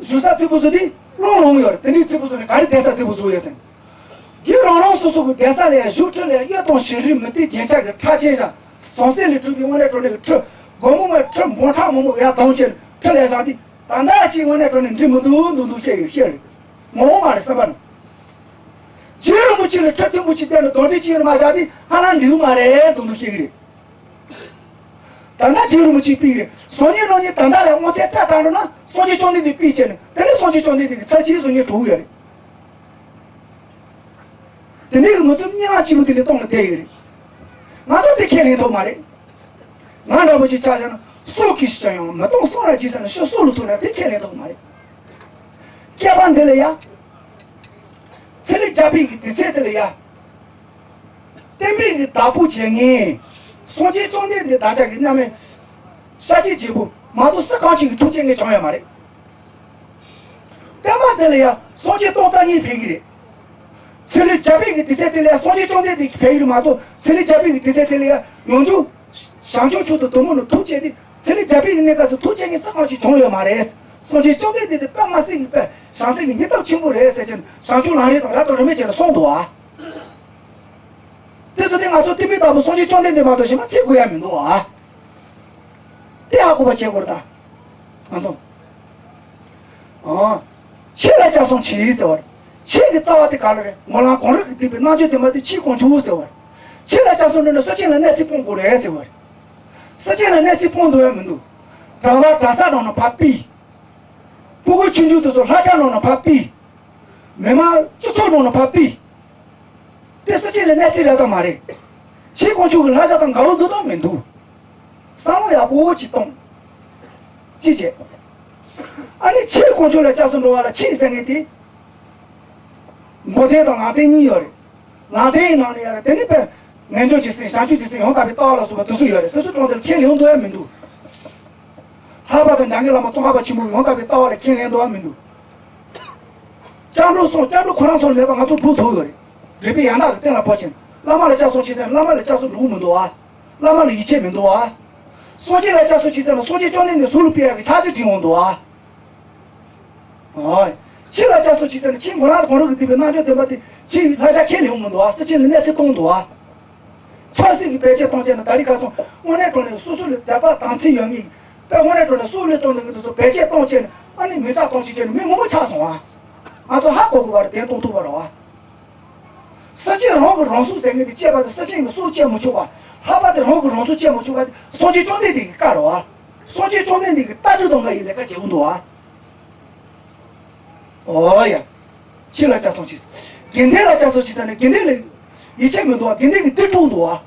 བཞུགས་ས་མཛེས་པོ་བཟོ་དུས་བློ་ལོངས་ཡོད་རེད། དེ་འདྲའི་མཛེས་པོ་བཟོ་ནས་ག་རེ་གདན་ས་མཛེས་པོ་བཟོ་ཡོད་ཟེར། རྒྱུ་རང་རང་སོ་སོ་གི་གདན་ས་ལ་ཡང་བཞུགས་ཁྲི་ལ་ཡང་གཡས་དང་བྱེ་རིལ་མུ་ཏིག་རྒྱན་ཆ་གི་ཕྲ་ཕྱེད་བཞག་ཟངས་གསེར་ལས་གྲུབ་པའི་དངོས་གནས་དྲང་གནས་ཀྱི་ཁྲི། སྒོར་མོ་མ་ཁྲི་འབུམ་ཕྲག་མང་པོ་ཡར་གཏོང་བྱས་ནས་ཁྲི་ལ་བཞག་དུས་ད་ལྟ་ཅིག་དངོས་གནས་དྲང་གནས་འགྲིག་མི་འདུག་འདུག་འདུག་བཤད་ཡོད། བཤད་རེད། ངོ་བོ་མ་རེད་བསམ་པ་ནི། རྗེ་རིན་པོ་ཆེ་ལ་ཁྲི་མཐོན་པོ་ཅིག་བསྟན་ནས་གདོན་འདྲེ་ཅིག་ཡོད་ན་མ་བཞག་དུས་ཧ་ལམ་འགྲིག་གི་མ་རེད་འདུག་འདུག་བཤད་ཀྱི་རེད། ད་ལྟ་རྗེ་རིན་པོ་ཆེ་ཕུད་ཀྱི་རེད། བཟང་ངན་སློང་ངན་ད་ལྟ་ལ་དངོས་ཚན་ཁྲ་ཁྲ་འགྲོ་ན་སངས་རྒྱས་བཅོམ་ལྡན་འདས་ཕུད་བྱས་ནས་དེ་ནས་སངས་རྒྱས་བཅོམ་ལྡན་འདས་ཀྱི་ཚར་གཅིག་བཟང་ངན་གྲུབ་ཡོད་རེད། དེ་འདྲའི་གི་མི་ཚོ་གཉིད་ལམ་གཅིག་པུ་དེ་ལས་གཏོང་ལ་བསྡད་ཡོད་རེད། ང་ཚོ་དེ་ཁས་ལེན་ཐུབ་མ་རེད། ང་འདྲ་པོ་ཅིག་ཆ་བཞག་ན་སྲོག་གི་ཞིག་ཀྱང་ཡང་མི་གཏོང་སྲོག་ར་གྱིས་ཟེར་ན་ཤི་སྲོག་ལ་ཐུག་ན་དེ་ཁས་ལེན་ཐུབ་མ་རེད། བསྐལ་པ་འདི་ལ་ཡ། ཚེ་རིང་རྒྱལ་པོའི་གི་དུས་ཚོད་དེ་ལ་ཡ། བསྟན་པའི་གི་བདག་པོ་བྱེད་མཁན། སངས་རྒྱས་བཅོམ་ལྡན་འདས་བདག་ཅག་གི་མཉམ་མེད། ཤཱཀྱའི་རྒྱལ་པོ་མ་གཏོགས་སུ་གང་ཞིག་གི་ཐུགས་རྗེ་ངས་བྱུང་ཡོད་མ་རེད། བསྟན་པ་འདི་ལ་ཡ་སངས་རྒྱས་སྟོང་རྩ་གཉིས་ཕེབས་ཀྱི་རེད། ཚེ་རིང་རྒྱལ་པོའི་གི་དུས་ཚོད་དེ་ལ་ཡ་སངས་རྒྱས་བཅོམ་ལྡན་འདས་ཀྱིས་ཕེབས་ཀྱི་རེད་མ་གཏོགས་ཚེ་རིང་རྒྱལ་པོའི་གི་དུས་ཚོད་དེ་ལ་ཡ་ཡང་བྱུང་། བྱང་ཆུབ་མཆོག་ཏུ་གདམས་ངག་ནི་ཐུགས་བསྐྱེད་དེ་ཚེ་རིང་རྒྱལ་པོའི་གི་གནས་སྐབས་སུ་ཐུགས་རྗེ་ངས་སུ་གང་ཞིག་བྱུང་ཡོད་མ་རེད། སངས་རྒྱས་བཅོམ་ལྡན་འདས་དེ་དཔེ་མ་སྲིད་ཀྱི་དཔེ་བྱང་སེམས་ཀྱི་སྙིང་སྟོབས་ཆེན་པོ་རེད་ཟེར་གྱིན་བྱང་ཆུབ་ལམ་རིམ་དང་རབ་དང་རིམ་པས་བྱས་ནས་གསུངས་འདུག་ཨ། དེ་ཚོ་དེ་ང་ཚོ་བསྟན་པའི་བདག་པོ་སངས་རྒྱས་བཅོམ་ལྡན་འདས་མ་གཏོགས་གཞན་པ་ཚིག་དགོས་ཡ་མི་འདུག་ཨ། དེ་ཧ་གོ་བ་བྱེད་དགོས་རེད་ད། ང་ཚོ། ཨ། ཆོས་ལ་སྐྱབས་སུ་མཆི་ཟེར་བ་རེད། ཆོས་ཀྱི་རྩ་བ་དེ་ག་རེ་རེད། ངོ་ལ་གང་རུང་གིས་བསྡུས་པའི་རྣལ་འབྱོར་དམ་པ་དེ་ཆོས་དཀོན་མཆོག་ཟེར་བ་རེད། ཆོས་ལ་སྐྱབས་སུ་འགྲོ་ན་སེམས་ཅན་ལ་གནོད་འཚེ་སྤོང་དགོས་རེད་ཟེར་བ་རེད། སེམས་ཅན་ལ་གནོད་འཚེ་སྤོང་འདོད་ཡ་མི་འདུག་གྲྭ་པ་གྲྭ་ས་ནང་ན་ཕར་ཕུད། སྤུ་གུ་ཆུང་ཆུང་དེ་ཚོ་ལྷ་གྲྭ་ནང་ན་ཕར་ཕུད། མི་མང་སྤྱི་ཚོགས་ནང་ན་ཕར་ཕུད། དེ་སེམས་ཅན་ལ་གནོད་འཚེ་རེད་དམ་མ་རེད། ཆོས་དཀོན་མཆོག་གི་བསླབ་བྱ་དང་འགལ་བ་འདུག་དམ་མི་འདུག་བསམ་བློ་ཡག་པོ་ཅིག་གཏོང་། ཅི་བྱེད། ཨ་ནི་ཆོས་དཀོན་མཆོག་ལ་སྐྱབས་སུ་འགྲོ་བ་ལ་ཆོས་ཟེར་མཁན་དེ། མགོ་ཐལ་དང་ལག་ཐལ་གཉིས་ཡོད་རེད། ལག་ཐལ་ཡི་ནང་ལ་ཡོད་རེད། དེ་ནི་དཔེ། ངན་སྤྱོད་ཀྱི་སེམས་བྱང་ཆུབ་ཀྱི་སེམས་ཡང་དག་པའི་ལྟ་བ་ལ་སོགས་པ་དེ་ཚོ་ཡོད་རེད། དེ་ཚོ་དྲང་དེར་ཁས་ལེན་འདོད་ཡ་མི་འདུག་ལྷག་པར་དུ་འཇམ་མགོན་བླ་མ་ཙོང་ཁ་པ་ཆེན་པོ་ཡང་དག་པའི་ལྟ་བ་ལ་ཁས་ལེན་འདོད་ཡ་མི་འདུག་སྐྱབས་འགྲོ་སོང་སྐྱབས་འགྲོ་ཁོ་རང་ཚོར་མེད་པ་ང་ཚོ་སྒྲུབ་ཐུབ་ཡོད་རེད། རིག་པའི་ཡང་དག་གི་སྟེང་ལ་བབས་ཕྱིན། བླ་མ་ལ་སྐྱབས་སུ་མཆི་ཟེར་ན་བླ་མ་ལ་སྐྱབས་སུ་འགྲོ་གི་མི་འདུག་ཨ། བླ་མ་ལ་ཡིད་ཆེས་མི་འདུག་ཨ། སངས་རྒྱས་ལ་སྐྱབས་སུ་མཆི་ཟེར་ན་སངས་རྒྱས་བཅོམ་ལྡན་འདས་གཟུགས་ལ་ཕུལ་ཡག་གི་ཕྱག་རྗེས་དྲན་འོང་འདུག་ཨ། ཨོ། ཆོས་ལ་སྐྱབས་སུ་མཆི་ཟེར་ན་ཆོས་མགོ་ལ་གང་རུང་གིས་བསྡུས་པའི་རྣལ་འབྱོར་དམ་པ་དེ་ཆོས་ལྷ་བྱ་ཁས་ལེན་འོང་མི་འདུག་ཨ། སེམས་ཅན་ལ་གནོད་འཚེ་གཏོང་འདུག་ཨ། ཆབ་སྲིད་ཀྱི་བེད་སྤྱོད་གཏོང་བྱས་ནས་ད་རེས་ཁ་སང་དངོས་གནས་དྲང་གནས་སོ་སོ་ལ་དད་པ་དམ་ཚིག་ཡོད་མཁན། དཔེ་དངོས་གནས་དྲང་གནས་སྲོག་བློས་གཏོང་མཁན་དེ་ཚོ་བེད་སྤྱོད་གཏོང་བྱས་ནས་ཨ་ནི་མི་དྲག་གཏོང་བྱེད་བྱས་ནས་མི་མང་པོ་ཆགས་སོང་ཨ། ང་ཚོ་ཧ་གོ་དགོས་པ་རེད། དེ་གཏོང་ཐུབ་པ་རེད་བ། སེམས་ཅན་རང་གི་རང་སྲོག་ཟེར་མཁན་དེ་བཅད་པ་དང་སེམས་ཅན་གྱི་སྲོག་བཅད་མི་ཆོག་པ། ལྷག་པར་དུ་རང་གི་རང་སྲོག་བཅད་མི་ཆོག་པ་དེ་སངས་རྒྱས་བཅོམ་ལྡན་འདས་ཀྱི་བཀའ་རེད་བ། སངས་རྒྱས་བཅོམ་ལྡན་འདས་ཀྱི་ལྟ་གྲུབ་དང་འགལ་བའི་ལས་ཀ་བྱེད་ཀྱི་འདུག་བ། ཨོ་ཡ། ཆོས་ལ་སྐྱབས་སུ་མཆི། དགེ་འདུན་ལ་སྐྱབས་སུ་མཆི་ཟེར་ན་དགེ་འདུན་ལ་ཡིད་ཆེས་མི་འདུག་བ། དགེ་འདུན་གྱིས་སྡིག་སྤྲོད་འདུག་བ།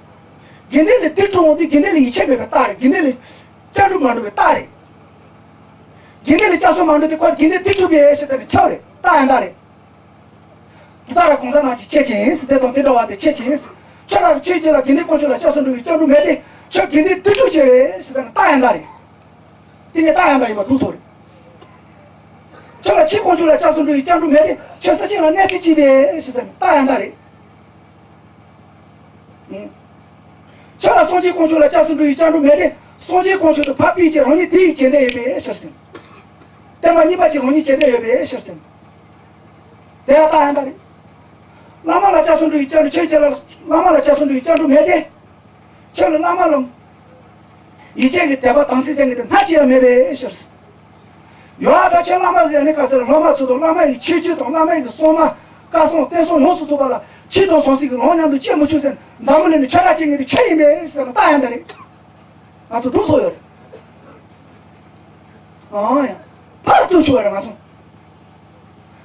དགེ་འདུན་ལ་སྡིག་སྤྲོད་འོང་དུས་དགེ་འདུན་ལ་ཡིད་ཆེས་མེད་པའི་རྟགས་རེད། དགེ་འདུན་ལ་སྐྱབས་འགྲོ་མ་འགྲོ་བའི་རྟགས་རེད། དགེ་འདུན་ལ་སྐྱབས་སུ་མ་འགྲོ་དུས་ཁོ་དགེ་འདུན་སྡིག་སྤྲོད་པས་ཞེས་ཟེར་ནས་ཁྱབ་རེད། རྟགས་ཡང་དག་རེད། དེ་ལྟར་གོང་ས་རྣམས་ཀྱི་ཁྱེད་ཅན་ཟེར་དེ་དང་དེ་འདྲ་བ་དེ་ཁྱེད་ཅན་ཟེར། ཁྱོད་རང་ཆོས་ཀྱི་ལ་དགེ་འདུན་དཀོན་མཆོག་ལ་སྐྱབས་སུ་འགྲོ་བའི་སྐྱབས་འགྲོ་མེད་དེ་ཁྱོད་དགེ་འདུན་སྡིག་སྤྲོད་བྱས་པས་ཞེས་ཟེར་ནས་རྟགས་ཡང་དག་རེད། དེ་ནས་རྟགས་ཡང་དག་ཡིན་པ་སྒྲུབ་ཐུབ་རེད། ཁྱོད་ལ་ཆོས་དཀོན་མཆོག་ལ་སྐྱབས་སུ་འགྲོ་བའི་སྐྱབས་འགྲོ་མེད་དེ་ཁྱོད་སེམས་ཅན་ལ་གནོད་འཚེ་བྱས་པས་ཞེས་ཟེར་ནས་རྟགས་ཡང་དག་རེད། ཨང་། ཁྱོད་ལ་སངས་རྒྱས་དཀོན་མཆོག་ལ་སྐྱབས་སུ་འགྲོ་བའི་སྐྱབས་འགྲོ་མེད་དེ་སངས་རྒྱས་དཀོན་མཆོག་ཏུ་ཕར་ཕུད་ཀྱི་རང་ཉིད་དེ་ཡི་བྱེད་འདོད་ཡོད་པས་ཤེར་ཟིན། བསྟན་པ་གཉིས་པ་ཅིག་རང་ཉིད་བྱེད་འདོད་ཡོད་པས་ཤེར་ཟིན། དེ་ཡང་རྟགས་ཡང་དག་རེད། བླ་མ་ལ་སྐྱབས་སུ་འགྲོ་བའི་སྐྱབས་འགྲོ་ཁྱོད་ཀྱི་ལ་བླ་མ་ལ་སྐྱབས་སུ་འགྲོ་བའི་སྐྱབས་འགྲོ་མེད་དེ། ཁྱོད་ལ་བླ་མ་ལ། ཡིད་ཆེས་ཀྱི་དད་པ་དམ་ཚིག་ཟེར་མཁན་དེ་སྣ་གཅིག་ཡང་མེད་པས་ཤེར་ཟིན། ཡོད་ད་ཁྱོད་བླ་མ་གི་ཨ་ནི་ག་ཟེར་སློབ་མ་ཚོ་དང་བླ་མ་ཡི་ཆོས་བརྒྱུད་དང་བླ་མ་ཡི་གསུང་མ། བཀའ་གསུང་བསྟན་གསུང་ཡོངས་སུ་རྫོགས་པ་ལ་ཆོས་དང་ཟང་ཟིང་གི་ལམ་མཉམ་དུ་སྐྱེལ་མི་ཆོག་ཟེར་འཛམ་བུ་གླིང་ནས་ཁྱོད་ར་སྐྱེལ་མཁན་དེ་ཁྱོད་ཡིན་པས་ཟེར་ན་རྟགས་ཡང་དག་རེད། ང་ཚོ་སྒྲུབ་ཐུབ་ཡོད་རེད། ཨང་ཡང་། ཕར་བཙུགས་ཆོག་རེད་ང་ཚོ།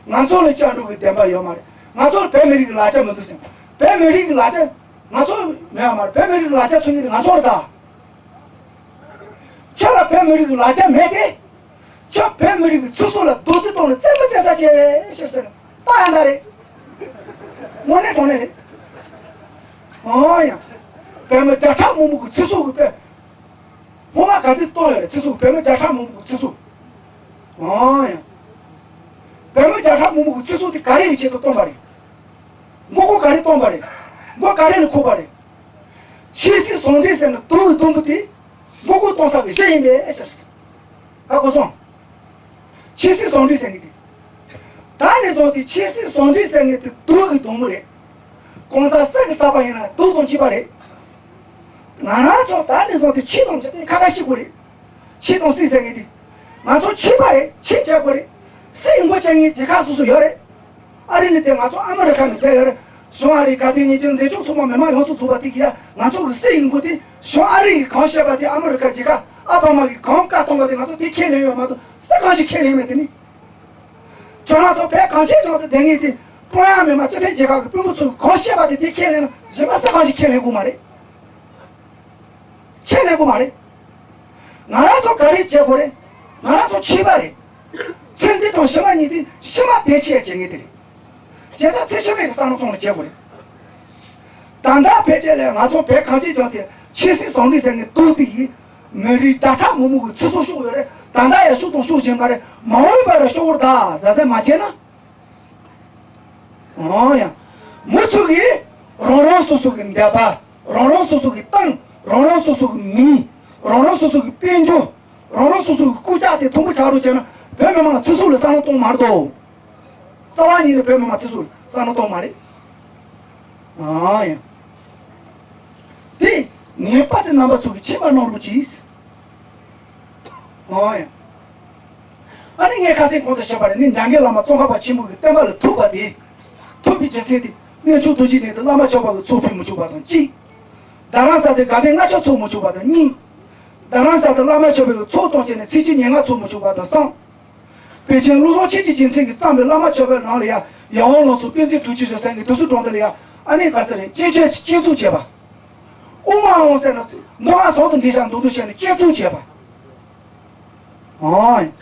ང་ཚོ་ལ་སྐྱབས་འགྲོ་གི་བདེན་པ་ཡོད་མ་རེད། ང་ཚོར་བོད་མི་རིགས་ཀྱི་ལག་ཆ་མི་འདུག་ཟེར། བོད་མི་རིགས་ཀྱི་ལག་ཆ་ང་ཚོར་མེད་པ་མ་རེད། བོད་མི་རིགས་ཀྱི་ལག་ཆ་ཚུགས་མཁན་དེ་ང་ཚོ་རེད་ད། ཁྱོད་ལ་བོད་མི་རིགས་ཀྱི་ལག་ཆ་མེད་དེ། ཁྱོད་བོད་མི་རིགས་ཀྱི་ཚུགས་གསོ་ལ་རྡོག་རྫིས་གཏོང་ནས་རྩེད་མོ་རྩེ་ས་བྱས་པས་ཤེར་ཟེར་ན་རྟགས་ཡང་དག་རེད། དངོས་གནས་དྲང་གནས་རེད། ཨང་ཡང་། པདྨ་བརྒྱ་ཕྲག་མང་པོ་གི་ཚེ་སྲོག་གི་དཔེ། སྔོན་མ་ག་ཚོད་བཏང་ཡོད་རེད། ཚེ་སྲོག་པདྨ་བརྒྱ་ཕྲག་མང་པོ་གི་ཚེ་སྲོག་ཨང་ཡ། པདྨ་བརྒྱ་ཕྲག་མང་པོ་གི་ཚེ་སྲོག་དེ་ག་རེ་ཡི་ཆེད་དུ་བཏང་པ་རེད། མགོ་སྐོར་ག་རེ་བཏང་པ་རེད། མགོ་ག་རེ་ལ་ཁུག་པ་རེད། ཆོས་སྲིད་ཟུང་འབྲེལ་ཟེར་ན་དུག་གི་སྡོང་པོ་དེ་མགོ་སྐོར་གཏོང་ས་གི་གཞི་ཡིན་པས་ཟེར། ཧ་གོ་སོང་། ཆོས་སྲིད་ཟུང་འབྲེལ་ཟེར་མཁན་དེ། ད་ནས་བཟུང་སྟེ་ཆོས་སྲིད་ཟུང་འབྲེལ་ཟེར་མཁན་དེ་དུག་གི་སྡོང་པོ་རེད། གང་ཟག་སུ་གིས་བསགས་པ་ཡིན་ན་དུག་དང་གཅིག་པ་རེད། ང་རང་ཚོ་ད་ནས་བཟུང་སྟེ་ཆོས་དང་འཇིག་རྟེན་ཁ་ཁ་ཤེས་དགོས་རེད། ཆོས་དང་སྲིད་ཟེར་མཁན་དེ། ང་ཚོ་ཆོས་པ་རེད། ཆོས་བྱ་དགོས་རེད། སྲིད་ཡོང་སྒོ་བྱ་མཁན་རྒྱལ་ཁབ་སོ་སོ་ཡོད་རེད། ཨ་རི་ནས་དེ་ང་ཚོ་ཨ་མི་རི་ཁ་ནས་བསྡད་ཡོད་རེད། བྱང་ཨ་རིའི་དགའ་ལྡན་གཉིས་ཀྱི་འཛིན་སྐྱོང་ཚོགས་པ་མི་མང་ཡོངས་སུ་ཚོགས་པ་དེ་གིས་ཡ་ང་ཚོ་གི་སྲིད་ཡིན་དགོས་དེ་བྱང་ཨ་རི་ཡིས་གང་བཤད་པ་དེ་ཨ་མི་རི་ཁ་རྒྱལ་ཁབ་ཨ་བ་མ་གིས་གང་བཀའ་གཏོང་བ་དེ་ང་ཚོ་དེ་ཁས་ལེན་ཡོད་མ་གཏོགས་སུ་གང་ཞིག་ཁས་ལེན་མེད་དེ་ནི། ཁྱོད་རང་ཚོ་བོད་གངས་ཅན་ལྗོངས་སུ་བསྡད་མཁན་དེ་ཀྲུང་དབྱང་མི་དམངས་སྤྱི་མཐུན་རྒྱལ་ཁབ་ཀྱི་དཔོན་པོ་ཚོས་གང་བཤད་པ་དེ་དེ་ཁས་ལེན་ན་གཞན་པ་སུ་གང་ཞིག་ཁས་ལེན་དགོས་མ་རེད། ཁས་ལེན་དགོས་མ་རེད། ང་རང་ཚོ་ག་རེ་བྱེད་དགོས་རེད། ང་རང་ཚོ་ཆོས་པ་རེད། ཚེ་འདི་དང་ཕྱི་མ་གཉིས་དེ་ཕྱི་མ་བདེ་ཆེད་བྱེད་ངེས་དེ་རེད། བྱས་ཙང་ཚེ་ཕྱི་མའི་བསམ་བློ་གཏོང་ནས་བྱེད་དགོས་རེད། ད་ལྟ་ཕལ་ཆེར་ལས་ང་ཚོ་བོད་གངས་ཅན་ལྗོངས་དེ་ཆོས་སྲིད་ཟུང་འབྲེལ་ཟེར་ནས་སྡུག་དེ་ཡིས་མི་རིགས་བརྒྱ་ཕྲག་མང་པོ་གི་ཚེ་སྲོག་ཤོར་ཡོད་རེད། ད་ལྟ་ཡང་ཤོར་དང་ཤོར་བཞིན་པ་རེད། མ་འོངས་པར་ཡང་ཤོར་བར་གདའ། གཟབ་གཟབ་མ་བྱས་ན། འོ་ཡ། མི་ཚོ་གིས་རང་རང་སོ་སོ་གི་འདོད་པ། རང་རང་སོ་སོ་གི་ཏང་། རང་རང་སོ་སོ་གི་མི། རང་རང་སོ་སོ་གི་དཔལ་འབྱོར། རང་རང་སོ་སོ་གི་སྐུལ་ལྕག་དེ་མཐོན་པོ་ཆགས་རོགས་བྱས་ན་བོད་མི་མང་ཚེ་སྲོག་ལ་བསམ་བློ་གཏོང་མ་གཏོགས། རྩ་བ་ཉིད་ནས་བོད་མི་མང་ཚེ་སྲོག་ལ་བསམ་བློ་གཏོང་མ་རེད། འོ་ཡ། དེ་ངན་པ་དེ་རྣམ་པ་ཚོ་གིས་ཁྱིམ་པ་གནང་རོགས་གྱིས། ཨོ་ཡ། ཨ་ནི་ངས་ཁ་སང་གོང་དུ་བཤད་པ་རེད། ནི་འཇམ་མགོན་བླ་མ་ཙོང་ཁ་པ་ཆེན་པོ་གི་བསྟན་པ་ལ་ཐུག་པ་དེ། ཐུག་པའི་རྒྱུ་མཚན་དེ་གནས་མཆོག་རྡོ་རྗེ་གདན་དུ་བླ་མ་མཆོད་པ་གི་ཚོགས་ཕུལ་མི་ཆོག་པ་དང་གཅིག་རྡ་རམ་ས་དེ་དགའ་ལྡན་ལྔ་མཆོད་ཚོགས་མི་ཆོག་པ་དང་གཉིས། རྡ་རམ་ས་དུ་བླ་མ་མཆོད་པའི་གི་ཚོགས་གཏོང་བྱས་ནས་ཚེས་བཅུ་ཉེར་ལྔ་ཚོགས་མི་ཆོག་པ་དང་གསུམ། པེ་ཅིན་བློ་བཟང་ཆོས་ཀྱི་རྒྱལ་མཚན་གྱིས་བརྩམས་པའི་བླ་མ་མཆོད་པའི་ནང་ལ་ཡང་ཡང་ལོ་ཚོ་དཔེ་མཛོད་དྲུག་ཅུ་ཞེས་ཟེར་གི་དུས་སུ་གྲོང་དེ་ལ་ཡང་ཨ་ནི་ག་ས་རེད། སྐྱེ་མཆེད་སྐྱེ་འཛུགས་བྱས་པ། དབུ་མ་འོང་ཟེར་ན་མདོ་སྔགས་ཟུང་དུ་འབྲེལ་བྱ་མདོ་མདོ་བཤད་ནས་སྐྱེ་འཛུགས་བྱས་པ། ཨང་།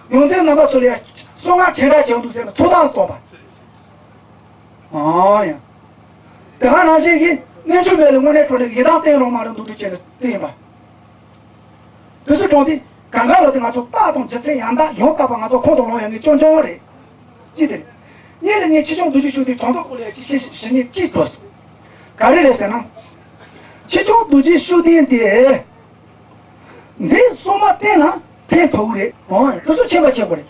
ཡོངས་འཛིན་རྣམ་པ་ཚོ་ལ་ཡང་གསང་སྔགས་ཕྲན་བསྒྲགས་བྱས་འདུག་ཟེར་ནས་ཚོགས་ཐག་བཏོགས་པ། ཨང་ཡ། དེ་ག་ནང་བཞིན་གྱི་རྣལ་འབྱོར་མའི་ལ་དངོས་གནས་དྲང་གནས་ཡི་དམ་བསྟེན་རོགས་མ་རེད་འདུག་འདུག་བྱས་ནས་བསྟེན་པ། དུས་སུ་གྲོང་དེ་གང་ག་ལ་དེ་ང་ཚོ་རྟགས་དང་རྒྱུ་མཚན་ཡང་དག་ཡང་དག་པ་ང་ཚོ་ཁོང་དུ་ལོང་ཡང་ངེས་སྐྱོན་བྱུང་བ་རེད། ཅི་དེ་རེད། གཉིས་ལ་ངས་ཆོས་སྐྱོང་རྡོ་རྗེ་ཤུགས་ལྡན་དྲང་ཐོག་སྐོར་ལ་ཡ་ཅི་ཞེས་ཞེ་ཉེས་ཅི་འགྲོ་སོང་། ག་རེ་རེད་ཟེར་ན། ཆོས་སྐྱོང་རྡོ་རྗེ་ཤུགས་ལྡན་དེ། འདི་སྲུང་མ་བསྟེན་ན་ཕན་ཐོགས་རེད། འོ་དེ་ཚོ་ཆེན་པ་ཆེ་དགོས་རེད།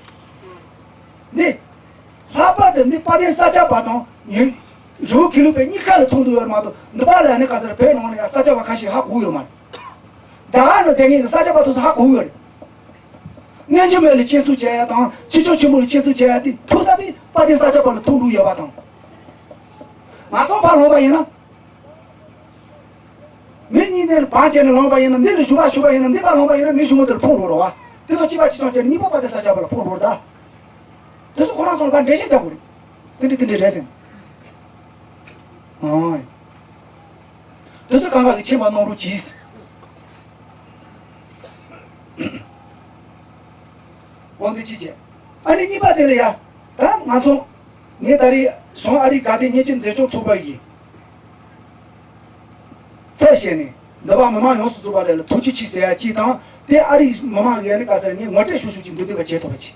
འདི། ལྷག་པར་དུ་འདི་དཔལ་ལྡན་ས་སྐྱ་པ་དང་ཉོན། རི་བོ་དགེ་ལུགས་པའི་གཉིས་ཀ་ལ་མཐོང་དུ་ཡོད་མ་གཏོགས་འདི་པ་ལ་ནི་ག་ཟེར་བོད་ནང་ལ་ཡང་ས་སྐྱ་པ་ཁ་ཤས་ཧ་གོ་ཡོད་མ་རེད། རྒྱ་གར་ནང་བསྡད་མཁན་གྱི་ས་སྐྱ་པ་ཚོ་ཧ་གོ་ཡོད་རེད། རྣལ་འབྱོར་མའི་ལ་སྤྱན་ཚུགས་བྱས་ཡ་དང་ཆོས་སྐྱོང་ཆེན་པོ་ལ་སྤྱན་ཚུགས་བྱས་ཡ་དེ་ཐུག་ས་དེ་དཔལ་ལྡན་ས་སྐྱ་པ་ལ་མཐོང་དུ་ཡོད་པ་དང་། ང་ཚོ་ཕར་ལོག་པ་ཡིན་ན། མི་གཉིས་ནས་བར་བྱས་ནས་ལངས་པ་ཡིན་ན་འདི་ལ་ཞུ་བ་ཞུ་བ་ཡིན་ན་འདི་པར་ལངས་པ་ཡིན་ན་མི་ཞུ་མོ་དེར་ཕུང་རོགས་རོགས་བ། དེ་དང་གཅིག་པ་གཅིག་རྐྱང་བྱས་ནས་གཉིས་པ་པ་དེ་ས་ཆ་བ་ལ་ཕུང་རོགས་ད། དེ་ཚོ་ཁོ་རང་ཚོ་ལ་ཕར་འགྲེལ་བཤད་རྒྱག་དགོས་རེད། དེ་འདྲ་དེ་འདྲ་རེད་ཟེར། ཨོ། དེ་ཚོ་གང་ག་གི་ཁྱིམ་པ་གནང་རོགས་གྱིས། འོ་འདི་ཅི་བྱས། ཨ་ནི་གཉིས་པ་དེ་ལ་ཡ། ད་ང་ཚོ། ངས་ད་རེས་བྱང་ཨ་རིའི་དགའ་ལྡན་སྙན་ཅིང་འཛིན་སྐྱོང་ཚོགས་པ་ཡིས། ཚད་བཤད་ནས་འདི་པ་མི་མང་ཡོངས་སུ་རྫོགས་པ་ལ་ལ་ཐུགས་རྗེ་ཆེ་ཟེར་ཡ་གཅིག་དང་དེ་ཨ་རིའི་མི་མང་གི་ཨ་ནི་ག་ཟེར་ངས་ངོ་སྤྲོད་ཤུགས་ཤུགས་ཀྱིས་འདུག་བསྡད་པ་བྱེད་ཐུབ་པ་ཅིག་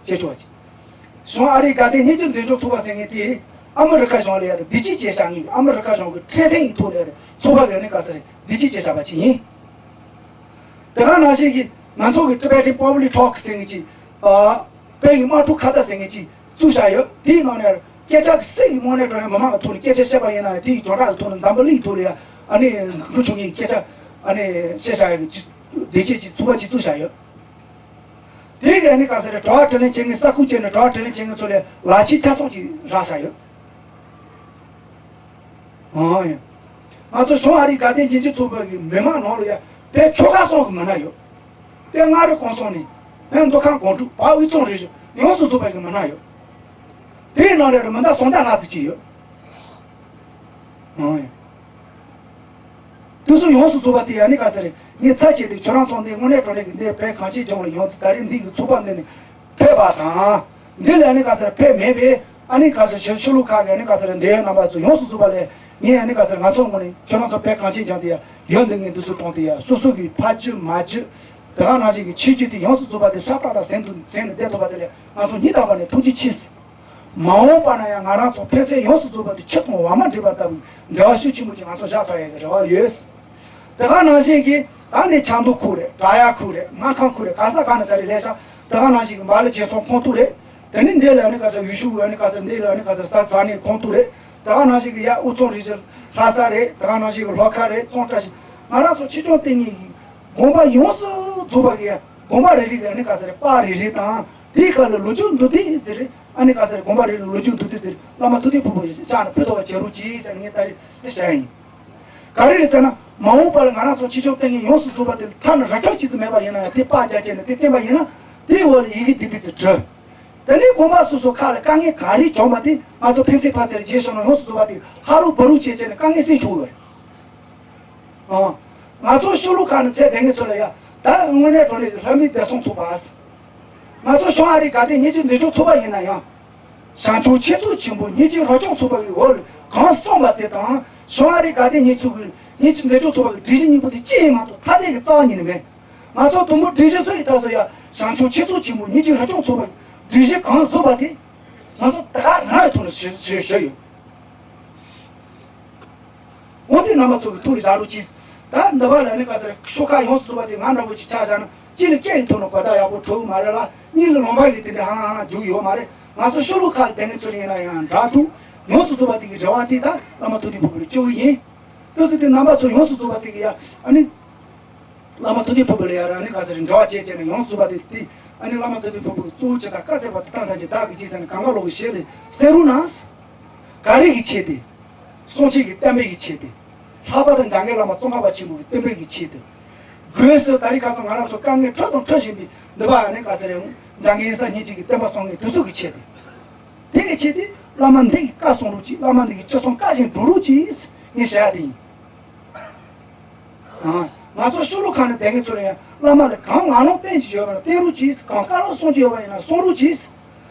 བྱེད་ཆོག་པ་ཅིག་བྱང་ཨ་རིའི་དགའ་ལྡན་སྙན་ཅིང་འཛིན་སྐྱོང་ཚོགས་པ་ཟེར་མཁན་དེ་ཨ་མི་རི་ཁ་གཞུང་ལ་ཡ་ལ་བདེ་སྐྱིད་བྱེད་བཞག་མཁན་ཨ་མི་རི་ཁ་གཞུང་གི་འཕྲོད་བསྟེན་གྱི་ཐོག་ལ་ཡ་ལ་ཚོགས་པ་གི་ཨ་ནི་ག་ཟེར་བདེ་སྐྱིད་བྱེད་བཞག་པ་ཅིག་ཡིན། དེ་ག་ནང་བཞིན་གྱི་ང་ཚོ་གི་Tibetan Poverty Talk ཟེར་མཁན་ཅིག་ཨ། དཔལ་གྱི་དམག་འཁྲུག་ཁ་བརྡ་ཟེར་མཁན་ཅིག་བཙུགས་བཞག་ཡོད། དེའི་ནང་ནས་སྐད་ཆ་གི་སྲིད་ཀྱི་དངོས་གནས་དྲང་གནས་མི་མང་གི་ཐོག་ནས་སྐད་ཆ་བཤད་པ་ཡིན་ན་དེའི་བྱེ་བྲག་གི་ཐོག་ནས་འཛམ་བུ་གླིང་གི་ཐོག་ལ་ཡ་ཨ་ནི་འགྲོ་བྱུང་མཁན་གྱི་སྐད་ཆ་ཨ་ནི་བཤད་བཞག་ཡ་གི་བདེ་སྐྱིད་ཀྱི་ཚོགས་པ་ཅིག་བཙུགས་བཞག་ཡོད། དེའི་གི་ཨ་ནི་ག་ཟེར་རེད། དྲི་བ་དྲིས་ལན་བྱེད་མཁན་ས་ཁུལ་བྱས་ནས་དྲི་བ་དྲིས་ལན་བྱེད་མཁན་ཚོ་ལ་ལག་ཁྱེར་ཆ་ཚང་ཅིག་རག་བཞག་ཡོད། ཨང་། ཡ། ང་ཚོ་བྱང་ཨ་རིའི་དགའ་ལྡན་རྒྱལ་སྤྱིའི་ཚོགས་པ་གི་མི་མང་ནང་ལ་ཡ་དཔེ་ཆོལ་ཁ་གསུམ་གི་མི་སྣ་ཡོད། དཔེ་མངའ་རིས་གུང་སེང་ནས་བོད་མདོ་ཁམས་སྒང་དྲུག་བར་དབུས་གཙང་རེ་བཞིན་ཡོངས་སུ་རྫོགས་པ་གི་མི་སྣ་ཡོད། དེའི་ནང་ལ་རུ་མི་ཟླ་སུམ་སྟོང་ལྷག་ཙམ་ཅིག་ཡོད། ཨང་། ཡ། དེ་ཚོ་ཡོངས་སུ་རྫོགས་པ་དེ་ཡ་ནི་ག་ཟེར་རེད། ངས་ཚར་བཅད་དེ་ཁྱོད་རང་ཚོ་འདི་དངོས་གནས་དྲང་གནས་ཀྱི་འདི་བོད་གངས་ཅན་ལྗོངས་ལ་ཡོངས་སུ་ད་རེས་འདི་གི་ཚོགས་པ་འདི་ནས་ཕེབས་པ་དང་། འདི་ལ་ནི་ག་ཟེར་ཕེབས་མེད་པས་ཨ་ནི་ག་ཟེར་ཕྱི་ཕྱི་ལུགས་ཁག་གི་ནི་ག་ཟེར་འབྲེལ་ཡོད་རྣམ་པ་ཚོ་ཡོངས་སུ་རྫོགས་པ་ལས་ ངས་ཨ་ནི་ག་ཟེར། ང་ཚོ་ངོས་ནས་ཁྱོད་རང་ཚོ་བོད་གངས་ཅན་ལྗོངས་དེ་ཡ་ཡོད་འདི་ངས་འདི་ཚོ་གྲོང་དེ་ཡ་སོ་སོ་གི་ཕ་རྒྱུད་མ་རྒྱུད་དེ་ག་ནང་བཞིན་གྱི་ཆོས་བརྒྱུད་དེ་ཡོངས་སུ་རྫོགས་པ་དེ་ཧྲ་ཏག་ཏག་ཟིན་དུ་ཟིན་ནས་བསྡད་ཐུབ་པ་དེ་ལས་ང་ཚོ་སྙིང་ཐག་པ་ནས་ཐུགས་རྗེ་ཆེ། མ་འོངས་པ་ན་ཡང་ང་རང་ཚོ་ཕན་ཚུན་ཡོངས་སུ་རྫོགས་པ་དེ་ཆུ་དང་འོ་མ་འདྲེས་པ་ལྟ་བུའི་འབྲེལ་བ་ཤུགས་ཆེན་པོ་ཅིག་ང་ཚོ་བཞག་ཐུབ་ཡ་གི་རེ་བ་ཡོད། དེ་ག་ནང་བཞིན་གྱི་ད་ནི་ཆབ་མདོ་ཁུལ་རེད། བྲག་གཡབ་ཁུལ་རེད། སྔ་ཁང་ཁུལ་རེད། ག་ས་ག་ནས་ད་རེས་སླེབས་ཤག་དེ་ག་ནང་བཞིན་གྱི་འབའ་ལི་རྗེས་ཚོང་ཁོངས་གཏོགས་རེད། དེ་ནི་འདི་ལ་ནི་ག་ས་ཡུལ་ཤུལ་ལ་ནི་ག་ས་འདི་ལ་ནི་ག་ས་ས་ས་གནས་ཁོངས་གཏོགས་རེད། དེ་ག་ནང་བཞིན་གྱི་ཡ་དབུས་གཙང་རིགས་ཀྱི་ལྷ་ས་རེད། དེ་ག་ནང་བཞིན་གྱི་ལྷོ་ཁ་རེད། གཙང་བཀྲ་ཤིས། ང་རང་ཚོ་ཆོས་སྐྱོང་བསྟེན་མཁན་གྱི་དགོན་པ་ཡོངས་སུ་རྫོགས་པ་གི་དགོན་པ་རེ་རེ་གི་ནི་ག་ས་རེད། པར་རེ་རེ་དང་དེའི་ཁ་ལ་ལོ་རྒྱུས་མདོར་བསྡུས་ཟེར་རེད། ཨ་ནི་ག་ས་རེད། དགོན་པ་རེ་རེ་ལོ་རྒྱུས་མདོར་བསྡུས་ཟེར་རེད། བླ་མ་ཐུབ་བསྟན་ཕུར་བུ་ཕྱག་ནས་ཕུལ་ཐུབ་པ་བྱེད་རོགས་གྱིས་ཟེར་ནས་ངས་ད་རེས་དེ་བཤད་ཡིན། ག་རེ་རེད་ཟེར་ན། མ་འོངས་པ་ལ་ང་རང་ཚོ་ཆོས་སྐྱོང་བསྟེན་མཁན་ཡོངས་སུ་རྫོགས་པ་དེ་ལ་ཐ་ན་ར་སྤྲོད་བྱེད་ཚུལ་མེད་པ་ཡིན་ན་ཡང་། དེ་པར་རྒྱག་བྱས་ནས་དེ་བསྟན་པ་ཡིན་ན། དེའི་འོག་ལ་ཡི་གེ་འདི་འདི་ཚོ་བྲིས། དེ་ནས་དགོན་པ་སོ་སོ་ཁག་ལ་དཀའ་ངལ་ག་རེ་བྱུང་བ་དེ་ང་ཚོ་ཕན་ཚུན་ཕར་ཚུར་རྗེས་བྱུང་ན་ཡོངས་སུ་རྫོགས་པ་དེ་ཧ་རུ་བ་རུ་བྱས་བྱས་ནས་དཀའ་ངལ་སེལ་ཆོག་ཡོད་རེད། ཨང་། ང་ཚོ་ཤོ་ལོ་ཁ་ནས་ཚད་ལྡན་གྱི་ཚོ་ལ་ཡ། ད་དངོས་གནས་དྲང་གནས་ཀྱི་ལྷ་མིའི་བདེ་སྲུང་ཚོགས་པ། ང་ཚོ་བྱང་ཨ་རི་དགའ་ལྡན་སྙིང་རྗེ་འཛིན་སྐྱོང་ཚོགས་པ་ཡིན་ན་ཡང་། བྱང་ཆུབ་ཆེད་འཛིན་ཆེན་པོ་སྙིང་རྗེ་རོགས་སྐྱོང་ཚོགས་པ་གི་འོག་ལ་གང་གསུངས་པ་དེ་དང་། བྱང་ཨ་རི་དགའ་ལྡན་སྙིང་རྗེ་ཚོགས་པའི་སྙིང་རྗེ་འཛིན་སྐྱོང་ཚོགས་པ་གི་སྒྲིག་གཞི་གཉིས་པོ་དེ་གཅིག་ཡིན་མ་གཏོགས་ཐ་དད་ཀྱི་རྩ་བ་ཉིད་ནས་མེད། ང་ཚོ་དུམ་བུ་སྒྲིག་གཞི་སུ་ཡི་ཐོག་སུ་ཡ། བྱང་ཆུབ་ཆེད་འཛིན་ཆེན་པོ་སྙིང་རྗེ་རོགས་སྐྱོང་ཚོགས་པ་གི་སྒྲིག་གཞི་གང་བཟོས་པ་དེ། ང་ཚོ་ད་ག་རང་གི་ཐོག་ནས་བཟོས་བཟོས་བཟོས་ཡོད། འོན་ཏེ་རྣམ་པ་ཚོ་གི་ཐུགས་ལ་བཞག་རོགས་གྱིས། ད་འདི་པ་ལ་ནི་ག་ཟེར། ཤོག་ཁག་ཡོངས་སུ་རྫོགས་པ་དེ་ང་འདྲ་བོ་ཅིག་ཆགས་བཞག་ན། གཅིག་ནི་སྐད་ཡིག་ཐོག་ནས་གོ་བརྡ་ཡག་པོ་འཕྲོད་ཀྱི་མ་རེད་ལ། གཉིས་ནི་ལུང་པ་ཡི་དེ་འདྲ་ཧ་ལམ་ཧ་ལམ་རྒྱུག་ཡོད་མ་རེད། ང་ཚོ་ཤོ་ལོ་ཁ་ལ་བསྡད་མཁན་ཚོ་ཡིན་ན་ཡང་འདྲ་འདུག་ཡོངས་སུ་རྫོགས་པ་དེ་གི་རེ་བ་དེ་ད་བླ་མ་ཐུབ་བསྟན་ཕུར་བུ་ལ་བཅོལ་གི་ཡིན། ལྟོས་ཟེར་དེ་རྣམ་པ་ཚོ་ཡོངས་སུ་རྫོགས་པ་དེ་གི་ཡ། ཨ་ནི། བླ་མ་ཐུབ་བསྟན་ཕུར་བུ་ལ་ཡ་ར་ནི་ག་ཟེར་འབྲེལ་བ་བྱས་བྱས་ནས་ཡོངས་སུ་རྫོགས་པ་དེ་དེ། ཨ་ནི་བླ་མ་ཐུབ་བསྟན་ཕུར་བུ་གཙོ་བོ་བྱས་ད་བཀའ་སྩལ་པ་དེ་བཏང་ཚར་གྱི་བདག་གིས་ཅི་ཟེར་ནས་གང་ག་ལོག་གི་ཞལ་ལས་གསན་རོགས་གནང་། ག་རེ་གི་ཆེད་དེ། སངས་རྒྱས་ཀྱི་བསྟན་པའི་གི་ཆེད་དེ། ལྷག་པར་དུ་འཇམ་མགོན་བླ་མ་ཙོང་ཁ་པ་ཆེན་པོ་གི་བསྟན་པའི་གི་ཆེད་དེ། སྒོས་སུ་ད་རེས་ཁ་སང་ང་རང་ཚོ་དཀའ་ངལ་འཕྲད་དང་འཕྲད་བཞིན་པའི་འདི་པ་ནི་ག་ཟེར་རེད། འཇམ་མགོན་ཡེ་ཤེས་སྙིང་རྗེ་གི་བསྟན་པ་སྲུང་མཁན་དེ་ཚོ་གི་ཆེད་དེ། དེ་གི་ཆེད་དེ་བླ་མ་འདི་གི་བཀའ་སྲུང་རོགས་གྱིས། བླ་མ་འདི་གི་ཅི་གསུང་བཀའ་བཞིན་སྒྲུབ་རོགས་གྱིས། ངས་བཤད་ཡ་དེ་ཡིན། ཨ། ང་ཚོ་ཤོ་ལོ་ཁ་ནས་བསྡད་མཁན་ཚོ་ལ་ཡང་བླ་མ་ལ་གང་ངག་དབང་བསྟན་གྱི་ཡོད་པ་ན་བསྟན་རོགས་གྱིས། གང་བཀའ་སློབ་གསུང་གི་ཡོད་པ་ཡིན་ན་གསུང་རོགས་གྱིས།